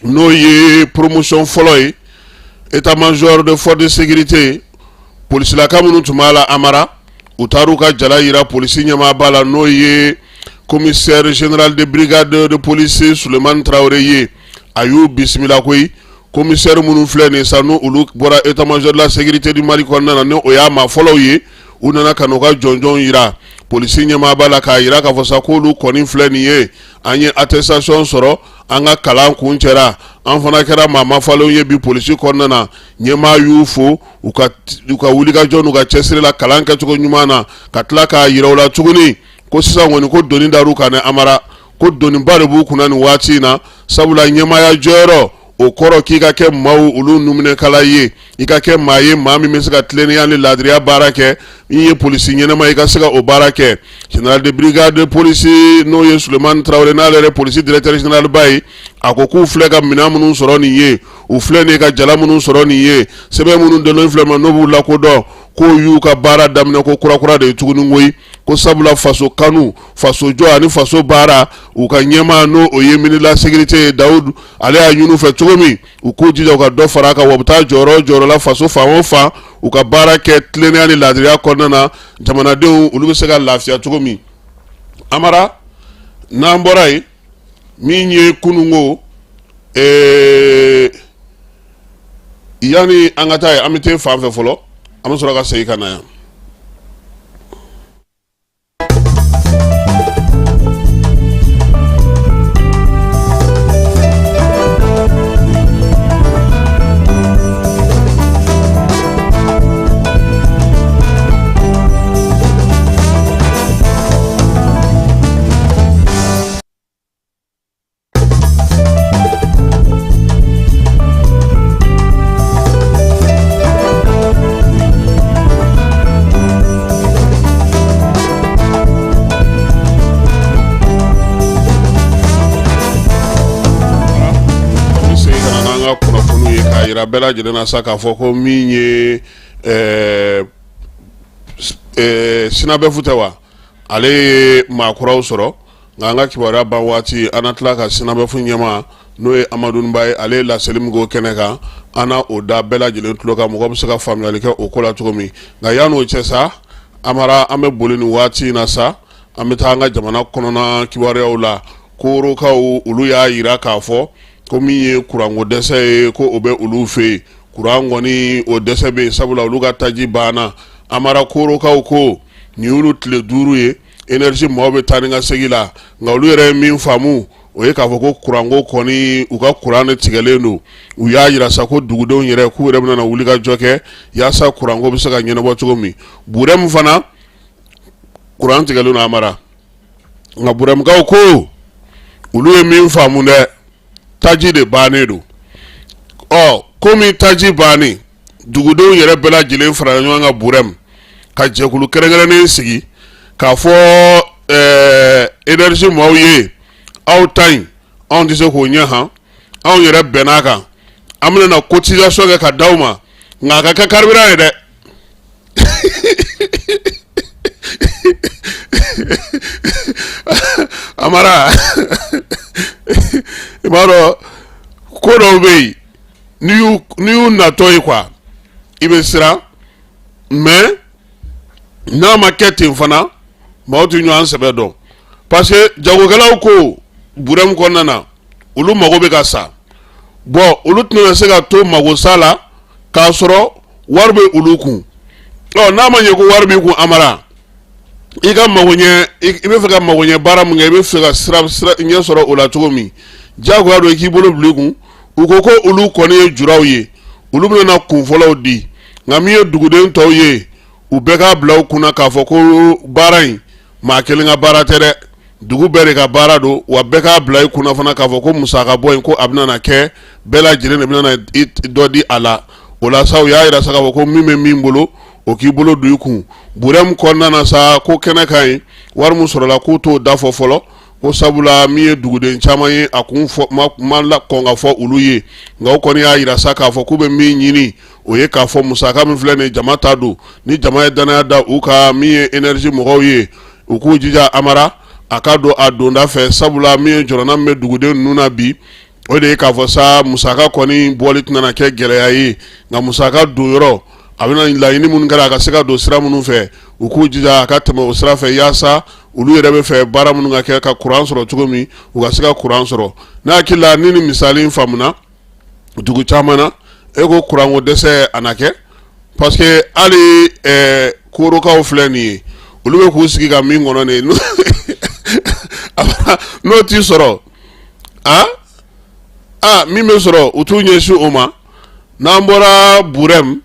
n'o ye promotion fɔlɔ ye, état major de force de sécurité, polisilaka minnu tun b'a la, Amara, u taar'u ka jala yira polisi ɲɛmaaba la, n'o ye commissaire général de brigade de police Sulemani Tarawele ye. A y'u bisimila koyi. Commissaire minnu filɛ nin sa, n'u olu bɔra état major de la sécurité du Mali kɔnɔna na, ni o y'a maa fɔlɔw ye, u nana ka n'u ka jɔnjɔnw yira polisi ɲɛmaaba la, k'a yira k'a fɔ sa k'olu kɔni filɛ nin ye, an ye attestation sɔrɔ, an ka kalan kuncɛra, an fana kɛra maa mafalenw ye bi polisi kɔnɔna na. Ɲɛmaa y'u fo u ka wulikajɔ n'u ka cɛsiri la kalan kɛcogo ɲuman na, ka tila k'a yira u la tuguni ko sisan kɔni, ko doni dar'u kan dɛ. Amara, ko doniba de b'u kunna nin waati in na, sabula ɲɛmaaya jɔyɔrɔ, o kɔrɔ k'i ka kɛ maaw olu numinɛkala ye, i ka kɛ maa ye, maa min bɛ se ka tilennenya ni laadiriya baara kɛ. I ye polisi ɲɛnama, i ka se ka o baara kɛ. Général de brigade de police, n'o ye Sulemani Tarawele, n'ale yɛrɛ polisi directeur général ba ye, a ko k'u filɛ ka minɛn minnu sɔrɔ nin ye, u filɛ nin ye ka jala minnu sɔrɔ nin ye, sɛbɛn minnu dalen filɛ ma, n'o b'u lakodɔn, k'o y'u ka baara daminɛ ko kurakura de ye tuguni koyi. Ko sabula faso kanu, faso jɔ ani faso baara, u ka ɲɛmaa, n'o o ye ministre de la sécurité ye, Dawudu, ale y'a ɲini u fɛ cogo min, u k'u jija u ka dɔ fara a kan, wa u bɛ taa jɔyɔrɔ o jɔyɔrɔ la faso fan o fan, u ka baara kɛ tilennenya ni laadiriya kɔnɔna na, jamanadenw olu bɛ se ka lafiya cogo min. Amara, n'an bɔra yen, min ye kununko, yanni an ka taa yen, an bɛ taa fan fɛ fɔlɔ, an bɛ sɔrɔ ka segin ka na yan. yira bɛɛ lajɛlen na sa k'a fɔ ko min ye SYNABEF tɛ wa, ale ye maa kuraw sɔrɔ. Nka an ka kibaruya ban waati, an na tila ka SYNABEF ɲɛmaa, n'o ye Amadu Ba ye, ale ye laseli min k'o kɛnɛ kan, an na o da bɛɛ lajɛlen tulo kan, mɔgɔ bɛ se ka faamuyali kɛ o ko la cogo min. Nka yan'o cɛ sa, Amara, an bɛ boli nin waati in na sa, an bɛ taa an ka jamana kɔnɔna kibaruyaw la. Korokaw, olu y'a jira k'a fɔ ko min ye kuranko dɛsɛ ye, ko o bɛ olu fɛ yen. Kuran kɔni, o dɛsɛ bɛ yen, sabula olu ka taji banna. Amara, Korokaw ko nin y'olu tile 5 ye, énergie maaw bɛ taa ni ka segin la. Nka olu yɛrɛ ye min faamu, o ye k'a fɔ ko kuranko kɔni, u ka kuran de tigɛlen don. U y'a jira sa ko dugudenw yɛrɛ, k'u yɛrɛ bɛna wuli ka jɔ kɛ yaasa kuranko bɛ se ka ɲɛnabɔ cogo min. Burɛmu fana, kuran tigɛlen don, Amara. Nka Burɛmukaw ko olu ye min faamu dɛ, taji de bannen don. Ɔ, komi taji bannen, dugudenw yɛrɛ bɛɛ lajɛlen farala ɲɔgɔn kan Burɛmu ka jɛkulu kɛrɛnkɛrɛnnen sigi k'a fɔ énergie maaw ye: aw ta in, anw tɛ se k'o ɲɛ han. Anw yɛrɛ bɛnn'a kan, an bɛna na cotisation kɛ ka d'aw ma, nka a ka kɛ carburant ye dɛ. Amara, i b'a dɔn, ko dɔw bɛ yen, n'i y'u natɔ ye quoi, i bɛ siran. Mais n'a ma kɛ ten fana, maaw tɛ ɲɔgɔn sɛbɛ dɔn, parce que jagokɛlaw ko Burɛmu kɔnɔna na, olu mago bɛ ka sa. Bon, olu tɛna se ka to mago sa la k'a sɔrɔ wari bɛ olu kun. Ɔ, n'a ma ɲɛ ko wari b'i kun, Amara, i ka magoɲɛ, i bɛ fɛ ka magoɲɛ baara min kɛ, i bɛ fɛ ka sira sira ɲɛ sɔrɔ o la cogo min, diyagoya don i k'i bolo bila i kun. U ko ko olu kɔni ye juraw ye, olu bɛna na kun fɔlɔw di. Nka min ye duguden tɔw ye, u bɛɛ k'a bila u kunna k'a fɔ ko baara in, maa kelen ka baara tɛ dɛ, dugu bɛɛ de ka baara don. Wa bɛɛ k'a bila i kunna fana k'a fɔ ko musaka bɔ in, ko a bɛna kɛ bɛɛ lajɛlen de bɛna dɔ di a la. O la sa, u y'a jira sa k'a fɔ ko min bɛ min bolo, o k'i bolo don i kun. Burɛmu kɔnɔna na sa, ko kɛnɛ ka ɲi, wari min sɔrɔla, k'u t'o da fɔ fɔlɔ, ko sabula min ye duguden caman ye, a kun fɔ ma la kɔn ka fɔ olu ye. Nka u kɔni y'a jira sa k'a fɔ k'u bɛ min ɲini, o ye k'a fɔ musaka min filɛ nin ye, jama ta don. Ni jama ye danaya da u kan, min ye énergie mɔgɔw ye, u k'u jija, Amara, a ka don a donda fɛ, sabula min ye jɔrɔna min bɛ duguden ninnu na bi, o de ye k'a fɔ sa musaka kɔni bɔli tɛna kɛ gɛlɛya ye, nka musaka don yɔrɔ, a bɛna laɲini minnu kɛra, a ka se ka don sira minnu fɛ, u k'u jija a ka tɛmɛ o sira fɛ, yaasa olu yɛrɛ bɛ fɛ baara minnu ka kɛ ka kuran sɔrɔ cogo min, u ka se ka kuran sɔrɔ. Ne hakili la, ni misali in faamuna dugu caman na, e ko kuranko dɛsɛ a na kɛ, parce que hali korokaw filɛ nin ye, olu bɛ k'u sigi ka min kɔnɔ nin ye, n'o t'i sɔrɔ, aa, min bɛ sɔrɔ, u t'u ɲɛsin o ma. N'an bɔra Burɛmu,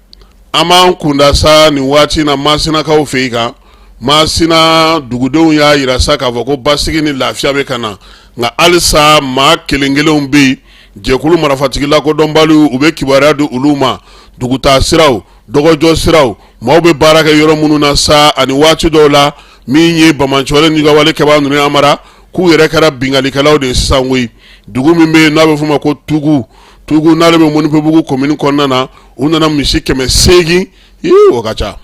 an b'an kunda sa nin waati na Masinakaw fɛ yen kan. Masina dugudenw y'a jira sa k'a fɔ ko basigi ni lafiya bɛ ka na, nka halisa maa kelen kelenw bɛ yen, jɛkulu marifatigi lakodɔnbaliw, u bɛ kibaruya di olu ma dugutaa siraw, dɔgɔjɔ siraw, maaw bɛ baara kɛ yɔrɔ minnu na sa, ani waati dɔw la, min ye banbaanciwale ni wale kɛbaa ninnu ye, Amara, k'u yɛrɛ kɛra binkannikɛlaw de ye sisan koyi. Dugu min bɛ yen n'a bɛ f'o ma ko Tugu, Tugu n'ale bɛ Mɔnipɛbugu komini kɔnɔna na, u nana misi 800. O ka ca,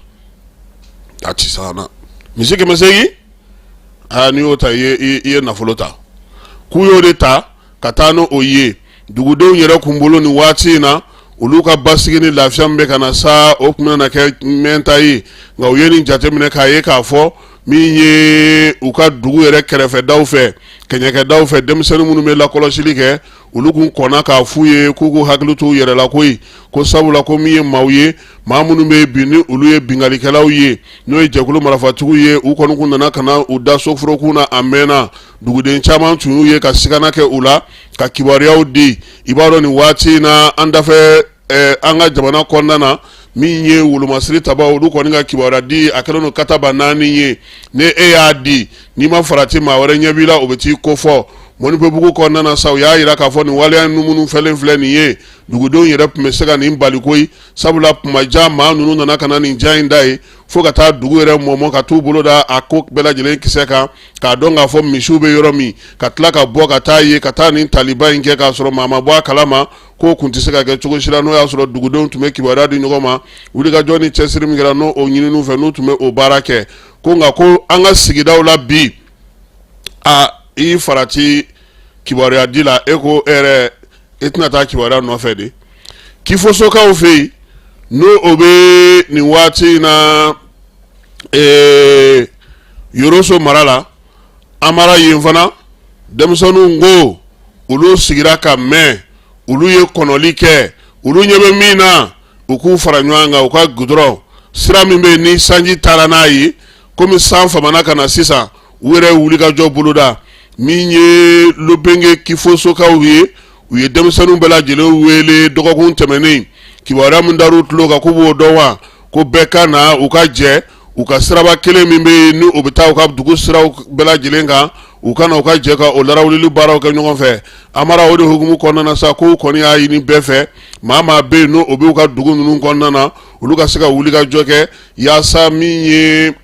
a ti sa na, misi 800. Aa, n'i y'o ta, i ye nafolo ta. K'u y'o de ta ka taa n'o ye dugudenw yɛrɛ kun bolo nin waati in na, olu ka basigi ni lafiya min bɛ ka na sa, o tun bɛna kɛ mɛnta ye. Nka u ye nin jateminɛ k'a ye k'a fɔ min ye u ka dugu yɛrɛ kɛrɛfɛdaw fɛ, kɛɲɛkɛdaw fɛ, denmisɛnnin minnu bɛ lakɔlɔsili kɛ, olu kun kɔnna k'a f'u ye k'u k'u hakili t'u yɛrɛ la koyi, ko sabula ko min ye maaw ye, maa minnu bɛ bi ni olu ye binkannikɛlaw ye, n'o ye jɛkulu marifatigiw ye, u kɔni kun nana ka na u da soforokun na a mɛnna. Duguden caman tun y'u ye ka sigana kɛ u la ka kibaruyaw di. I b'a dɔn, nin waati in na, an dafɛ an ka jamana kɔnɔna na, min ye wolomasiri tabaw, olu kɔni ka kibaruya di, a kɛlen don kataba naani ye. Ni e y'a di, n'i ma farati, maa wɛrɛ ɲɛ b'i la, o bɛ t'i kofɔ. Mɔnipɛbugu kɔnɔna na sa, u y'a jira k'a fɔ nin waleya ninnu fɛlen filɛ nin ye, dugudenw yɛrɛ tun bɛ se ka nin bali koyi, sabula kuma jan maa ninnu nana ka na nin ja in da ye fo ka taa dugu yɛrɛ mɔmɔ ka t'u bolo da a ko bɛɛ lajɛlen kisɛ kan, k'a dɔn k'a fɔ misiw bɛ yɔrɔ min, ka tila ka bɔ ka taa yen ka taa nin taliba in kɛ k'a sɔrɔ maa ma bɔ a kalama. K'o kun tɛ se ka kɛ cogo si la, n'o y'a sɔrɔ dugudenw tun bɛ kibaruya di ɲɔgɔn ma. Wulikajɔ ni cɛsiri min kɛra n'o o ɲininiw fɛ, n'u tun bɛ o baara kɛ, ko nka ko an ka sigidaw la bi, a i farati kibaruya di la, e ko e yɛrɛ e tɛna taa kibaruya nɔfɛ de. Kifosokaw fɛ yen, n'o o bɛ nin waati in na Yoroso mara la, Amara, yen fana denmisɛnninw ko olu sigira ka mɛn, olu ye kɔnɔli kɛ, olu ɲɛ bɛ min na, u k'u fara ɲɔgɔn kan, u ka gudɔrɔn sira min bɛ yen ni sanji taara n'a ye, komi san famana ka na sisan, u yɛrɛ ye wulikajɔ boloda. Min ye Lopenge Kifosokaw ye, u ye denmisɛnninw bɛɛ lajɛlen wele dɔgɔkun tɛmɛnen. Kibaruya min dar'u tulo kan k'u b'o dɔn wa, ko bɛɛ ka na, u ka jɛ u ka siraba kelen min bɛ yen ni o bɛ taa u ka dugu siraw bɛɛ lajɛlen kan, u ka na u ka jɛ ka o larawulili baaraw kɛ ɲɔgɔn fɛ. Amara, o de hukumu kɔnɔna na sa, k'u kɔni y'a ɲini bɛɛ fɛ, maa maa bɛ yen n'o o b'u ka dugu ninnu kɔnɔna na, olu ka se ka wulikajɔ kɛ yaasa min ye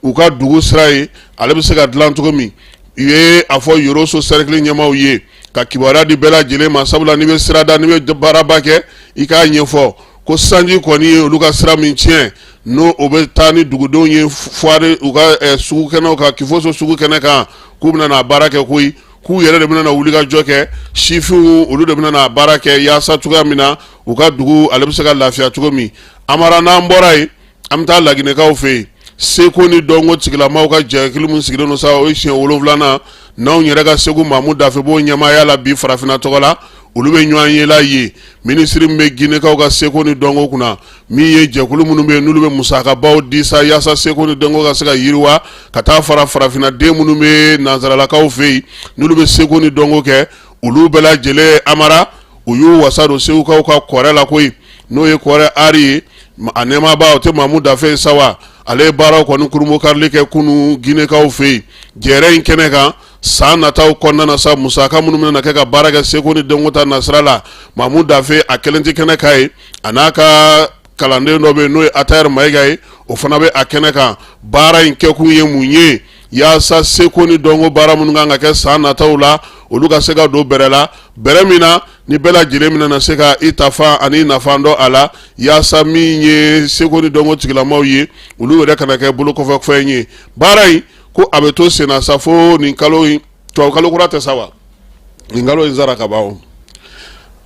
u ka dugu sira ye, ale bɛ se ka dilan cogo min. U ye a fɔ Yoroso cercle ɲɛmaaw ye ka kibaruya di bɛɛ lajɛlen ma, sabula n'i bɛ sira da, n'i bɛ baaraba kɛ, i k'a ɲɛfɔ ko sanji kɔni ye olu ka sira min tiɲɛ, n'o o bɛ taa ni dugudenw ye foire u ka sugu kɛnɛw kan, Kifoso sugu kɛnɛ kan, k'u bɛna n'a baara kɛ koyi, k'u yɛrɛ de bɛna na wulikajɔ kɛ, sifinw olu de bɛna n'a baara kɛ yaasa cogoya min na u ka dugu ale bɛ se ka lafiya cogo min. Amara, n'an bɔra yen, an bɛ taa Laginɛkaw fɛ yen. Seko ni dɔnko tigilamaw ka jɛkulu min sigilen don sa, o ye siɲɛ 7nan, n'anw yɛrɛ ka Segu Mamu Dafe b'o ɲɛmaaya la bi farafinna tɔgɔ la, olu bɛ ɲɔgɔn ye la yen. Minisiri min bɛ Ginɛkaw ka seko ni dɔnko kunna, min ye jɛkulu minnu bɛ yen n'olu bɛ musakabaw di sa yaasa seko ni dɔnko ka se ka yiriwa, ka taa fara farafinna den minnu bɛ nansaralakaw fɛ yen n'olu bɛ seko ni dɔnko kɛ, olu bɛɛ lajɛlen, Amara, u y'u wasa don Segukaw ka kɔrɛ la koyi, n'o ye kɔrɛ ari ye. A nɛɛmaba, o tɛ Mamu Dafe ye sa wa, ale ye baaraw kɔni kurunbonkarili kɛ kunun Ginɛkaw fɛ yen jɛrɛ in kɛnɛ kan. San nataw kɔnɔna na sa, musaka minnu bɛna kɛ ka baara kɛ seko ni dɔnko ta nasira la, Mamu Dafe a kelen tɛ kɛnɛ kan yen, a n'a ka kalanden dɔ bɛ yen n'o ye Atayɛri Mayiga ye, o fana bɛ a kɛnɛ kan. Baara in kɛkun ye mun ye? Yaasa seko ni dɔnko baara minnu kan ka kɛ san nataw la, olu ka se ka don bɛrɛ la, bɛrɛ min na ni bɛɛ lajɛlen bɛna na se ka i tafa ani nafa dɔn a la, yaasa min ye seko ni dɔnko tigilamaw ye, olu yɛrɛ kana kɛ bolokɔfɛfɛn ye. Baara in ko a bɛ to senna sa fo nin kalo in, tubabu kalo kura tɛ sa wa, nin kalo in sara ka ban.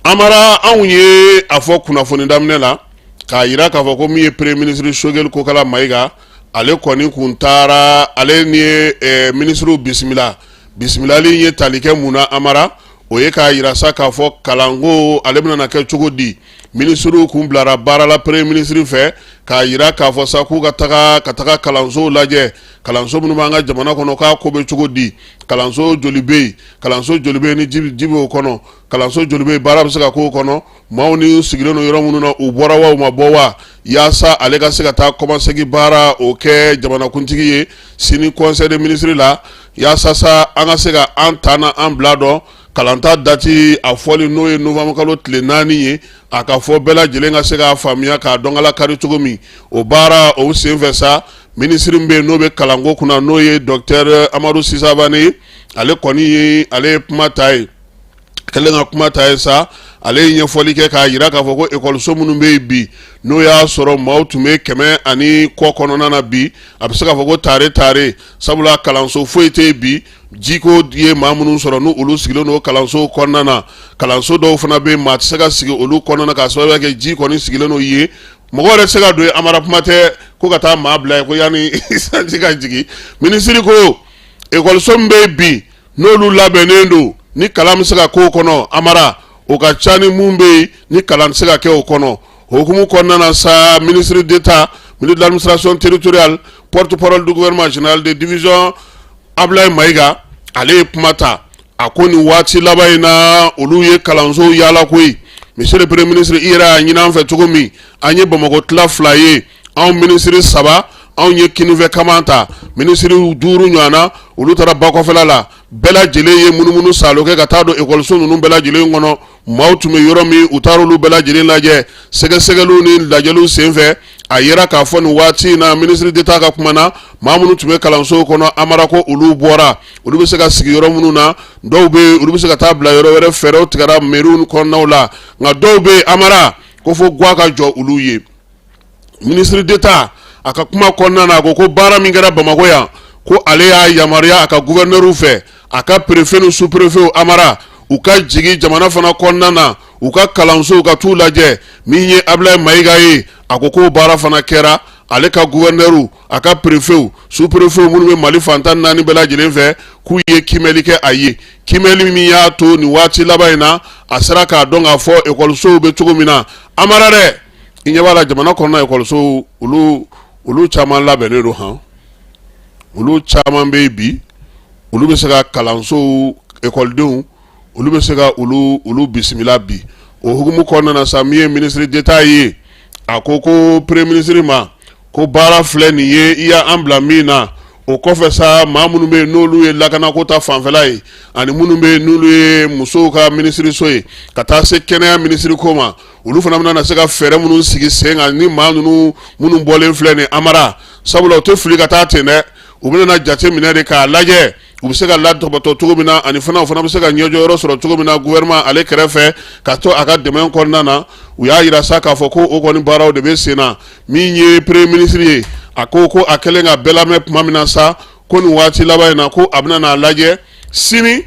Amara, anw ye a fɔ kunnafoni daminɛ la k'a jira k'a fɔ ko min ye premier ministre Sogɛli Kokala Mayiga, ale kɔni kun taara, ale ni ye minisiriw bisimila. Bisimilali ye tali kɛ mun na, Amara? O ye k'a jira sa k'a fɔ kalanko ale bɛna kɛ cogo di. Minisiriw kun bilara baara la premier ministre fɛ k'a jira k'a fɔ sa k'u ka taga kalansow lajɛ, kalanso minnu b'an ka jamana kɔnɔ, k'a ko bɛ cogo di, kalanso joli bɛ yen, kalanso joli bɛ yen ni ji b'o kɔnɔ, kalanso joli bɛ yen baara bɛ se ka k'o kɔnɔ, maaw ni sigilen don yɔrɔ minnu na, u bɔra wa u ma bɔ wa, yaasa ale ka se ka taa kɔmasegin baara o kɛ jamanakuntigi ye sini conseil des ministres la, yaasa sa an ka se ka an ta na an bila dɔn kalanta date a fɔli, n'o ye novembre kalo tile 4 ye, a ka fɔ bɛɛ lajɛlen ka se k'a faamuya k'a dɔn kala kari cogo min. O baara o senfɛ sa, minisiri min bɛ yen n'o bɛ kalanko kunna, n'o ye docteur Amadu Sisabane ye, ale kɔni ye ale ye kuma ta ye. Kɛlen ka kuma ta ye sa, ale ye ɲɛfɔli kɛ k'a jira k'a fɔ ko ekɔliso minnu bɛ yen bi, n'o y'a sɔrɔ maaw tun bɛ 100 ani kɔ kɔnɔna na bi, a bɛ se k'a fɔ ko tare tare, sabula kalanso foyi tɛ yen bi. Jiko ye maa minnu sɔrɔ n'u olu sigilen don kalanso kɔnɔna na, kalanso dɔw fana bɛ yen, maa tɛ se ka sigi olu kɔnɔna na k'a sababuya kɛ ji kɔni sigilen don yen, mɔgɔ yɛrɛ tɛ se ka don yen. Amara, kuma tɛ ko ka taa maa bila yen ko yanni sanji ka jigin. Minisiri ko ekɔliso min bɛ yen bi, n'olu labɛnnen don ni kalan bɛ se ka k'o kɔnɔ, Amara, o ka ca ni mun bɛ yen ni kalan tɛ se ka kɛ o kɔnɔ. Hukumu kɔnɔna na sa, ministre d'État, ministre de l'administration territoriale, porte-parole du gouvernement, général de division Ablaye Mayiga, ale ye kuma ta. A ko nin waati laban in na, olu ye kalansow yaala koyi. Monsieur le premier ministre, i yɛrɛ y'a ɲini an fɛ cogo min, an ye Bamakɔ tila fila ye, anw minisiri saba, anw ye kinifɛ kaman ta, minisiri duuru ɲɔgɔn na, olu taara bakɔfɛla la. Bɛɛ lajɛlen ye munumunu saalo kɛ ka taa don ekɔliso ninnu bɛɛ lajɛlen kɔnɔ. Maaw tun bɛ yɔrɔ min, u taara olu bɛɛ lajɛlen lajɛ. Sɛgɛsɛgɛliw ni lajɛliw senfɛ, a yera k'a fɔ nin waati in na, ministre d'État ka kuma na, maa minnu tun bɛ kalansow kɔnɔ, Amara, ko olu bɔra, olu bɛ se ka sigi yɔrɔ minnu na. Dɔw bɛ yen, olu bɛ se ka taa bila yɔrɔ wɛrɛ. Fɛɛrɛw tigɛra mɛriw kɔnɔnaw la, nka dɔw bɛ yen, Amara, ko fo gwa ka jɔ olu ye. Ministre d'État a ka kuma kɔnɔna na, a ko ko baara min kɛra Bamakɔ yan, ko ale y'a yamaruya a ka gouverneur fɛ, a ka préfet ni sous-préfet, Amara, u ka jigin jamana fana kɔnɔna na, u ka kalansow ka t'u lajɛ. Min ye Ablaye Mayiga ye, a ko k'o baara fana kɛra. Ale ka gouverneur, a ka préfet, sous-préfet minnu bɛ Mali fan 14 bɛɛ lajɛlen fɛ, k'u ye kiimɛli kɛ a ye, kiimɛli min y'a to nin waati laban in na, a sera k'a dɔn k'a fɔ ekɔlisow bɛ cogo min na. Amara dɛ, i ɲɛ b'a la, jamana kɔnɔna ekɔlisow, olu caman labɛnnen don han. Olu caman bɛ yen bi, olu bɛ se ka kalansow, ekɔlidenw, olu bɛ se ka olu bisimila bi. O hukumu kɔnɔna na sa, min ye ministre d'État ye, a ko ko premier ministre ma ko baara filɛ nin ye, i y'an bila min na. O kɔfɛ sa, maa minnu bɛ yen n'olu ye lakanako ta fanfɛla ye, ani minnu bɛ yen n'olu ye musow ka minisiriso ye, ka taa se kɛnɛya minisiri ko ma, olu fana bɛna se ka fɛɛrɛ minnu sigi sen kan ni maa ninnu minnu bɔlen filɛ nin, Amara, sabula u tɛ fili ka taa ten dɛ. U bɛna jate minɛ de k'a lajɛ u bɛ se ka latɔpɔtɔ cogo min na, ani fana u fana bɛ se ka ɲɛjɔyɔrɔ sɔrɔ cogo min na gouvernement ale kɛrɛfɛ, ka to a ka dɛmɛ kɔnɔna na. U y'a jira sa k'a fɔ ko o kɔni baaraw de bɛ sen na. Min ye premier ministre ye, a ko ko a kɛlen ka bɛɛ lamɛn tuma min na sa, ko nin waati laban in na, ko a bɛna n'a lajɛ sini,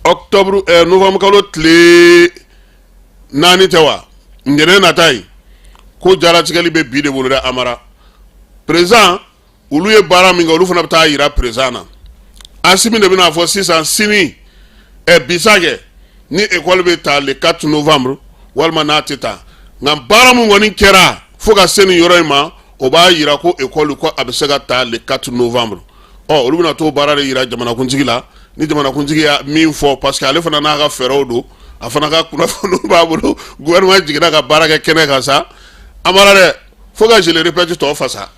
octobre novembre kalo tile 4 tɛ wa, ntɛnɛn nata ye, ko jalatigɛli bɛ bi de bolo dɛ, Amara. Président, olu ye baara min kɛ, olu fana bɛ taa yira président na. Asimi de bɛna fɔ sisan sini, bisa kɛ ni école bɛ ta le 4 novembre walima n'a tɛ ta. Nka baara min kɔni kɛra fo ka se nin yɔrɔ in ma, o b'a yira ko école, ko a bɛ se ka ta le 4 novembre. Ɔ, olu bɛna t'o baara de yira jamanakuntigi la. Ni jamanakuntigi y'a min fɔ, parce que ale fana n'a ka fɛɛrɛw don, a fana ka kunnafoniw b'a bolo. Gouvernement jiginna ka baara kɛ kɛnɛ kan sa, Amara dɛ, fo ka je le répète tɔ fasa.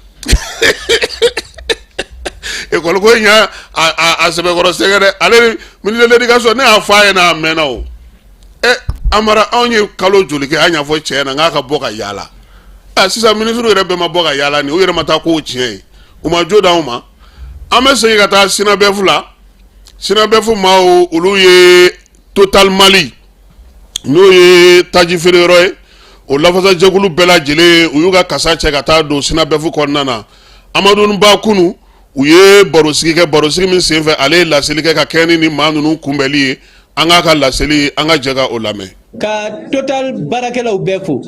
École ko in y'a a sɛbɛkɔrɔ sɛgɛn dɛ. Ale ministre de l'éducation, ne y'a fɔ a ɲɛna a mɛnna o. Ɛ Amara, anw ye kalo joli kɛ, an y'a fɔ cɛ ɲɛna k'a ka bɔ ka yaala. A sisan ministre yɛrɛ bɛɛ ma bɔ ka yaala nin, u yɛrɛ ma taa kow tiɲɛ ye, u ma jo d'anw ma. An bɛ segin ka taa SYNABEF la. SYNABEF maaw, olu ye Total Mali, n'o ye taji feere yɔrɔ ye, o lafasajɛkulu bɛɛ lajɛlen, u y'u ka kasa cɛ ka taa don SYNABEF kɔnɔna na. Amadu Ba, kunu u ye barosigi kɛ, barosigi min senfɛ ale ye laseli kɛ ka kɛɲɛ ni nin maa ninnu kunbɛli ye. An k'a ka laseli, an ka jɛ ka o lamɛn. Ka Total baarakɛlaw bɛɛ fo,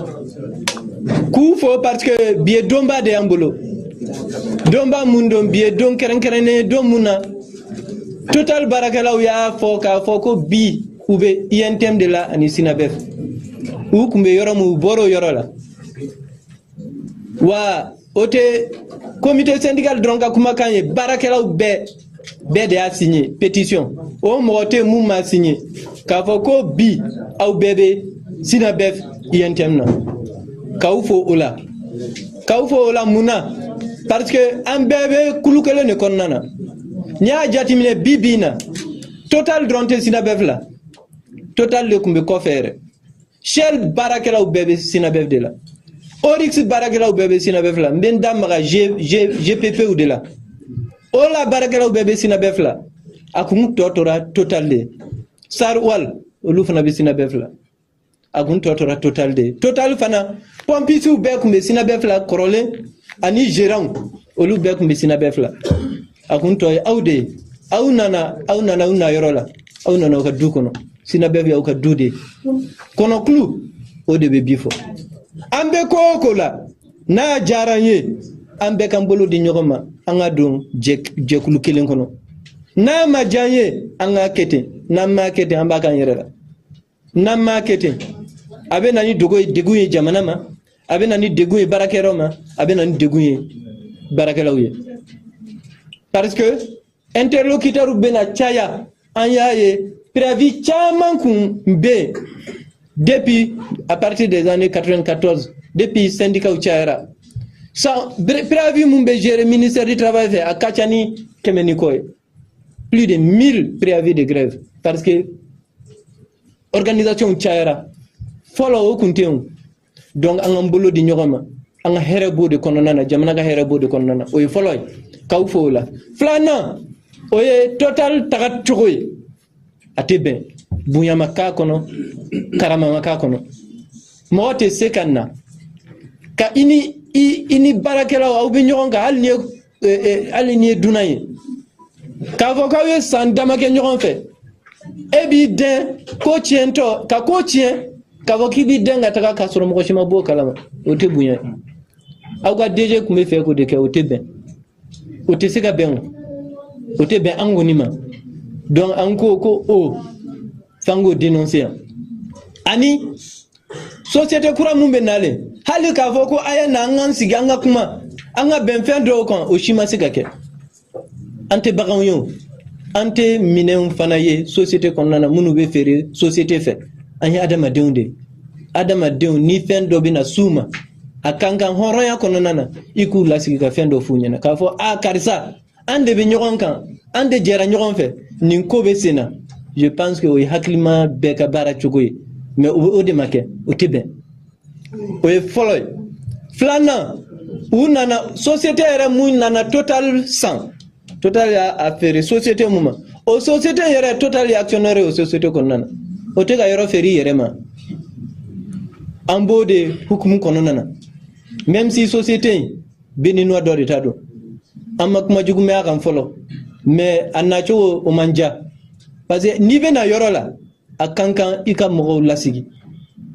k'u fo, parce que bi ye donba de y'an bolo. Donba mun don? Bi ye don kɛrɛnkɛrɛnnen ye, don mun na Total baarakɛlaw y'a fɔ k'a fɔ ko bi u bɛ UNTM de la ani SYNABEF. U tun bɛ yɔrɔ min, u bɔra o yɔrɔ la. Wa o tɛ comité syndical dɔrɔn ka kumakan ye, baarakɛlaw bɛɛ bɛɛ de y'a signé pétition. O mɔgɔ tɛ mun ma signé k'a fɔ ko bi aw bɛɛ bɛ SYNABEF, UNTM na. K'aw fo o la, k'aw fo o la. Mun na? Parce que an bɛɛ bɛ kulu kelen de kɔnɔna na. N'i y'a jateminɛ bi bi in na, Total dɔrɔn tɛ SYNABEF la. Total de tun bɛ kɔfɛ yɛrɛ. Shell baarakɛlaw bɛɛ bɛ SYNABEF de la, Oryx baarakɛlaw bɛɛ bɛ SYNABEF la, n bɛ n da maga GPPw de la, o la baarakɛlaw bɛɛ bɛ SYNABEF la. A kun tɔ tora Total de ye. Sarwal, olu fana bɛ SYNABEF la. A kun tɔ tora Total de ye. Total fana, pompisiw bɛɛ tun bɛ SYNABEF la kɔrɔlen, ani gérant, olu bɛɛ tun bɛ SYNABEF la. A kun tɔ ye aw de ye. Aw nana, aw nana aw na yɔrɔ la, aw nana aw ka du kɔnɔ. SYNABEF y'aw ka du de ye. Kɔnɔkulu o de bɛ bi fɔ. An bɛ ko o ko la, n'a diyara an ye, an bɛɛ k'an bolo di ɲɔgɔn ma, an ka don jɛkulu kelen kɔnɔ. N'a ma diya an ye, an k'a kɛ ten. N'an m'a kɛ ten, an b'a k'an yɛrɛ la. N'an m'a kɛ ten, a bɛ na ni degun ye jamana ma, a bɛ na ni degun ye baarakɛyɔrɔ ma, a bɛ na ni degun ye baarakɛlaw ye, parce que interlocuteur bɛna caya. An y'a ye, préavis caman kun bɛ yen depuis, à partir des années 94, depuis syndicat cayara san. Préavis mun bɛ gérer ministère du travail fɛ, a ka ca ni 100 ni kɔ ye. Plus de 1000 préavis de grève parce que organisation cayara. Fɔlɔ o kun tɛ yen. Donc an k'an bolo di ɲɔgɔn ma, an ka hɛrɛ b'o de kɔnɔna na, jamana ka hɛrɛ b'o de kɔnɔna na. O ye fɔlɔ ye, k'aw fo o la. Filanan, o ye Total taga cogo ye, a tɛ bɛn, bonya ma k'a kɔnɔ, karama ma k'a kɔnɔ. Mɔgɔ tɛ se ka na ka i ni i ni baarakɛlaw aw bɛ ɲɔgɔn kan, hali ni ye dunan ye, k'a fɔ k'aw ye san dama kɛ ɲɔgɔn fɛ, e b'i dɛn ko tiɲɛtɔ ka ko tiɲɛ, k'a fɔ k'i b'i dɛn ka taga k'a sɔrɔ mɔgɔ si ma bɔ o kalama, o tɛ bonya ye. Aw ka DG tun bɛ fɛ k'o de kɛ, o tɛ bɛn, o tɛ se ka bɛn, o tɛ bɛn an kɔni ma. Donc an ko ko o f'an k'o dénoncer yan. Ani société kura mun bɛ nalen, hali k'a fɔ ko a ye na an k'an sigi an ka kuma, an ka bɛn fɛn dɔw kan, o si ma se ka kɛ. An tɛ baganw ye o, an tɛ minɛnw fana ye société kɔnɔna na minnu bɛ feere société fɛ. An ye adamadenw de ye. Adamadenw, ni fɛn dɔ bɛ na s'u ma, a kan kan hɔrɔnya kɔnɔna na, i k'u lasigi ka fɛn dɔ f'u ɲɛna, k'a fɔ a karisa, an de bɛ ɲɔgɔn kan, an de jɛra ɲɔgɔn fɛ, nin ko bɛ sen na. Je pense que o ye hakilima bɛɛ ka baara cogo ye, mais o de ma kɛ, o tɛ bɛn. O ye fɔlɔ ye. Filanan, u nana société yɛrɛ mun nana Total san, Total y'a feere société mun ma, o société yɛrɛ, Total ye actionnaire ye o société kɔnɔna na, o tɛ ka yɔrɔ feere i yɛrɛ ma. An b'o de hukumu kɔnɔna na, même si société in béninois dɔ de ta don, an ma kuma jugu mɛn a kan fɔlɔ, mais a nacogo o man diya, parce que n'i bɛna yɔrɔ la, a kan kan i ka mɔgɔw lasigi,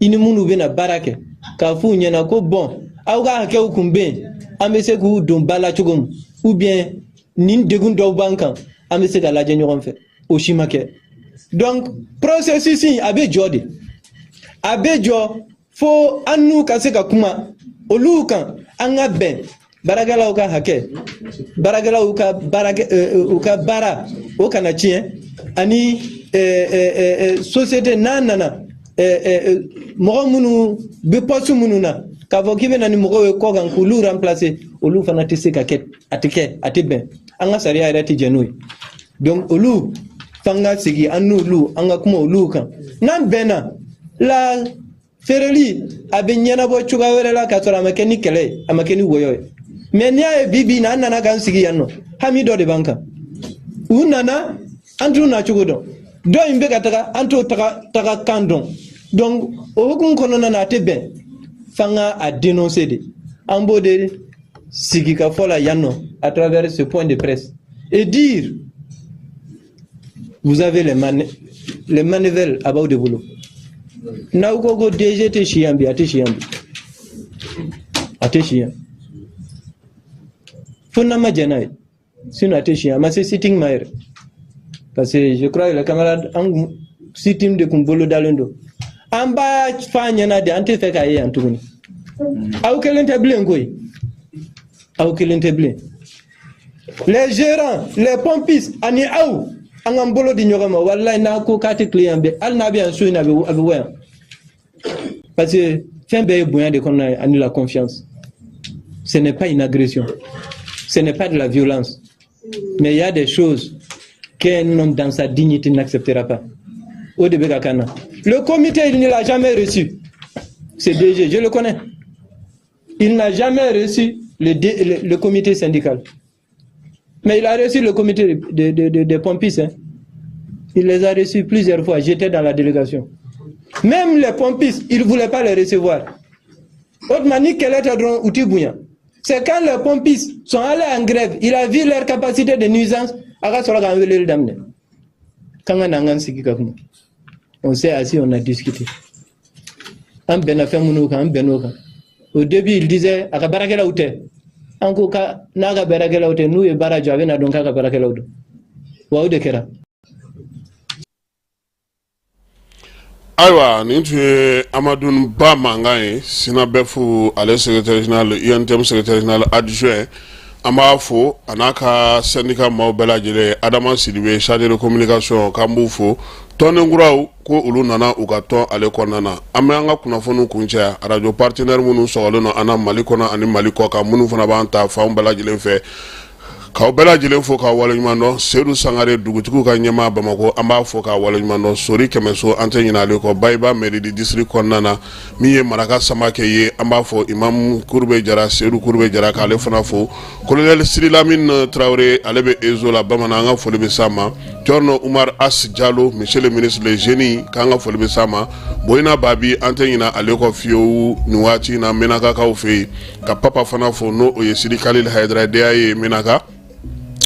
i ni minnu bɛna baara kɛ, k'a f'u ɲɛna ko bon, aw ka hakɛw kun bɛ yen, an bɛ se k'u don ba la cogo min, ou bien nin degun dɔw b'an kan, an bɛ se ka lajɛ ɲɔgɔn fɛ. O si ma kɛ. Donc processus in a bɛ jɔ de, a bɛ jɔ fo an n'u ka se ka kuma olu kan, an ka bɛn baarakɛlaw ka hakɛ, baarakɛlaw ka baara, u ka baara o kana tiɲɛ, ani société n'a nana, mɔgɔ minnu bɛ poste minnu na, k'a fɔ k'i bɛ na ni mɔgɔw ye kɔ kan k'olu remplacer, olu fana tɛ se ka kɛ, a tɛ kɛ, a tɛ bɛn, an ka sariya yɛrɛ tɛ jɛn n'o ye. Donc olu f'an ka sigi an n'olu, an ka kuma olu kan. N'an bɛnna la, feereli a bɛ ɲɛnabɔ cogoya wɛrɛ la, k'a sɔrɔ a ma kɛ ni kɛlɛ ye, a ma kɛ ni wɔyɔ ye. Mais n'i y'a ye bi bi in na, an nana k'an sigi yan nɔ, hami dɔ de b'an kan. U nana, an t'u na cogo dɔn, dɔ in bɛ ka taga, an t'o taga taga kan dɔn. Donc o hukumu kɔnɔna na, a tɛ bɛn, f'an ka a dénoncer de. An b'o de sigi ka fɔ la yan nɔ à travers ce point de presse et dire: vous avez les manivelles a b'aw de bolo. N'aw ko ko DG tɛ si yan bi, a tɛ si yan bi, a tɛ si yan fo n'an ma jɛn n'a ye, sinon a tɛ si yan. A ma se sitting ma yɛrɛ, parce que je crois que les camarades, an kun sitting de kun bolo dalen don. An b'a f'a ɲɛna de, an tɛ fɛ k'a ye yan tuguni. Aw kelen tɛ bilen koyi, aw kelen tɛ bilen. Les gérants, les pompistes ani aw, an k'an bolo di ɲɔgɔn ma. Walayi, n'a ko k'a tɛ tile yan bɛɛ, hali n'a bɛ yan su in na, a bɛ bɔ yan, parce que fɛn bɛɛ ye bonya de kɔnɔna ye ani la confiance. Ce n'est pas une agression, ce n'est pas de la violence, mais il y a des choses qu'un homme dans sa dignité n'acceptera pas. O de bɛ ka kan na. Le comité, il ne l'a jamais reçu. C'est DG, je le connais, il n'a jamais reçu le comité syndical, mais il a reçu le comité de pompistes, hein. Il les a reçus plusieurs fois. J'étais dans la délégation. Même les pompistes, il ne voulait pas les recevoir. Autrement, ni kɛlɛ tɛ dɔrɔn, u t'i bonya. C'est quand les pompistes sont allés en grève, il a vu leur capacité de nuisance, a ka sɔrɔ k'an weleli daminɛ. K'an ka na an k'an sigi ka kuma. On s'est assis, on a discuté. An bɛnna fɛn minnu kan, an bɛnn'o kan. Au début, il disait a ka baarakɛlaw tɛ. An ko ka n'a ka baarakɛlaw tɛ, n'u ye baara jɔ, a bɛna dɔn k'a ka baarakɛlaw don. Wa o de kɛra. Ayiwa, nin tun ye Amadu Ba mankan ye, SYNABEF ale secrétaire général, UNTM secrétaire général adjoint. An b'a fo, a n'a ka syndicat maaw bɛɛ lajɛlen. Adama Sidibe, chargé de communication, k'an b'u fo. Tɔnden kuraw ko olu nana u ka tɔn ale kɔnɔna na. An bɛ an ka kunnafoniw kuncɛ. Arajo partenaire minnu sɔgɔlen don an na Mali kɔnɔ ani Mali kɔ kan, minnu fana b'an ta fanw bɛɛ lajɛlen fɛ. K'aw bɛɛ lajɛlen fo k'aw waleɲuman dɔn. Seyidu Sangare, dugutigiw ka ɲɛmaa Bamakɔ, an b'a fo k'a waleɲuman dɔn. Sori Kɛmɛso, an tɛ ɲinɛ ale kɔ. Bayiba mairie du district kɔnɔna na, min ye Maraka Samakɛ ye, an b'a fɔ. Imam Kurube Jara, Seyidu Kurube Jara, k'ale fana fo. Colonel Sidi Lamine Traoré, ale bɛ ezo la bamanan, an ka foli bɛ s'a ma. Thierno Oumar As Jalo, monsieur le ministre le génie, k'an ka foli bɛ s'a ma. Boyina Babi, an tɛ ɲinɛ ale kɔ fiyewu nin waati in na Menakakaw fɛ yen. Ka papa fana fo, n'o o ye Sidi Kalil Hayidara DA ye Menaka.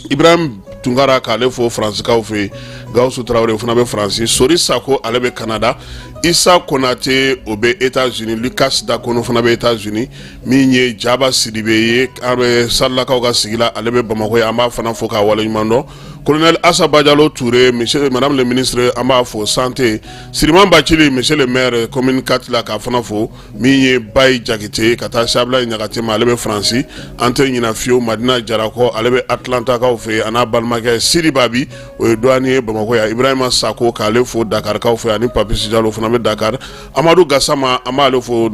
Ibrahim Tunkara, k'ale fo Faransikaw fɛ yen. Gawusu Tarawele fana bɛ Faransi. Sori Sako, ale bɛ Canada. Isa Konate, o bɛ États-Unis. Lucas Dakono fana bɛ États-Unis. Min ye Jaba Sidibe ye, an bɛ Salilakaw ka sigi la, ale bɛ Bamakɔ ye, an b'a fana fo k'a waleɲuman dɔn. Colonel Asa Bajalo Touré, monsieur madame le ministre, an b'a fo santé. Siriman Bacili, monsieur le maire commune 4 la, k'a fana fo. Min ye Bayi Jakite, ka taa se Abulayi Ɲagate ma, ale bɛ Faransi. An tɛ ɲina fiyewu Madina Jarakɔ, ale bɛ Atlantakaw fɛ yen, a n'a balimakɛ Sidi Babi, o ye douanier ye Bamakɔ yan. Ibrahima Sako, k'ale fo Dakarikaw fɛ, ani Papisi Jalo fana bɛ Dakar. Amadu Gasama, an b'ale fo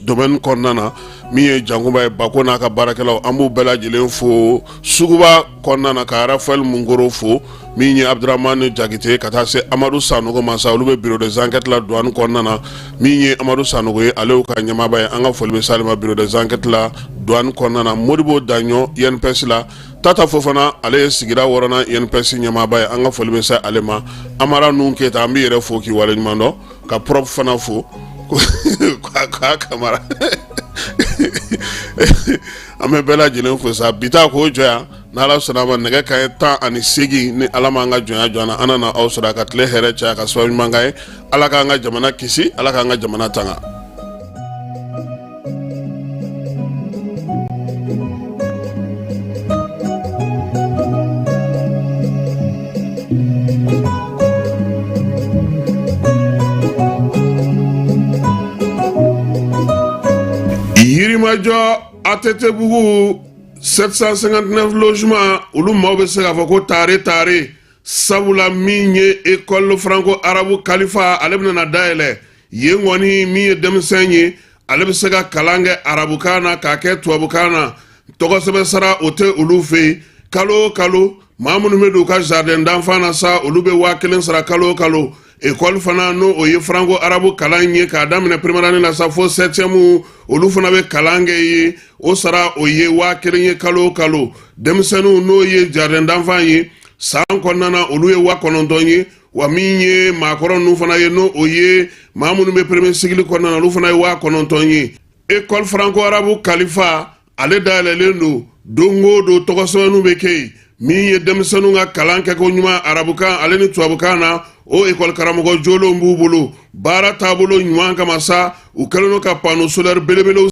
domaine kɔnɔna na. Min ye Jankuba ye, Bako n'a ka baarakɛlaw, an b'u bɛɛ lajɛlen fo suguba kɔnɔna na. Ka Rafael Munkoro fo. Min ye Abdramane Jakite, ka taa se Amadu Sanogo ma sa, olu bɛ bureau des enquêtes la douane kɔnɔna na. Min ye Amadu Sanogo ye, ale y'u ka ɲɛmaaba ye, an ka foli bɛ s'ale ma bureau des enquêtes la douane kɔnɔna na. Modibo Daɲɔ, INPS la. Tata Fofana, ale ye sigida wɔɔrɔnan INPS ɲɛmaaba ye, an ka foli bɛ se ale ma. Amara Nun Keyita, an b'i yɛrɛ fo k'i waleɲuman dɔn. Ka prof fana fo k'a kamara, an bɛ bɛɛ lajɛlen fo sa. Bi ta k'o jɔ yan, n'Ala sɔnna a ma, nɛgɛ kanɲɛ 18, ni Ala m'an ka jɔnya jɔ an na, an nana aw sɔrɔ a ka tile hɛrɛ caya, ka sababu ɲuman k'an ye. Ala k'an ka jamana kisi, Ala k'an ka jamana tanga. Yirimajɔ ATT-bugu 759 logement, olu maaw bɛ se k'a fɔ ko tare tare, sabula min ye école franco arabe Kalifa, ale bɛna dayɛlɛ yen kɔni. Min ye denmisɛn ye, ale bɛ se ka kalan kɛ arabukan na k'a kɛ tubabukan na. Tɔgɔsɛbɛn sara o tɛ olu fɛ yen. Kalo o kalo, maa minnu bɛ don u ka jardin d'enfant na sa, olu bɛ 1000 sara kalo o kalo. École fana, n'o o ye franco arabe kalan ye, k'a daminɛ première année la sa fo septième, olu fana bɛ kalan kɛ yen. O sara, o ye 1000 ye kalo o kalo. Denmisɛnninw, n'o ye jardin d'enfant ye, san kɔnɔna na, olu ye 9000 ye. Wa min ye maakɔrɔ ninnu fana ye, n'o o ye maa minnu bɛ premier cycle kɔnɔna na, olu fana ye 9000 ye. École franco arabe Kalifa, ale dayɛlɛlen don don o don, tɔgɔsɛbɛnninw bɛ kɛ yen. Min ye denmisɛnninw ka kalan kɛko ɲuman arabukan ale ni tubabukan na, o ekɔli karamɔgɔ jolenw b'u bolo. Baara taabolo ɲuman kama sa, u kɛlen don ka panneau solaire belebelew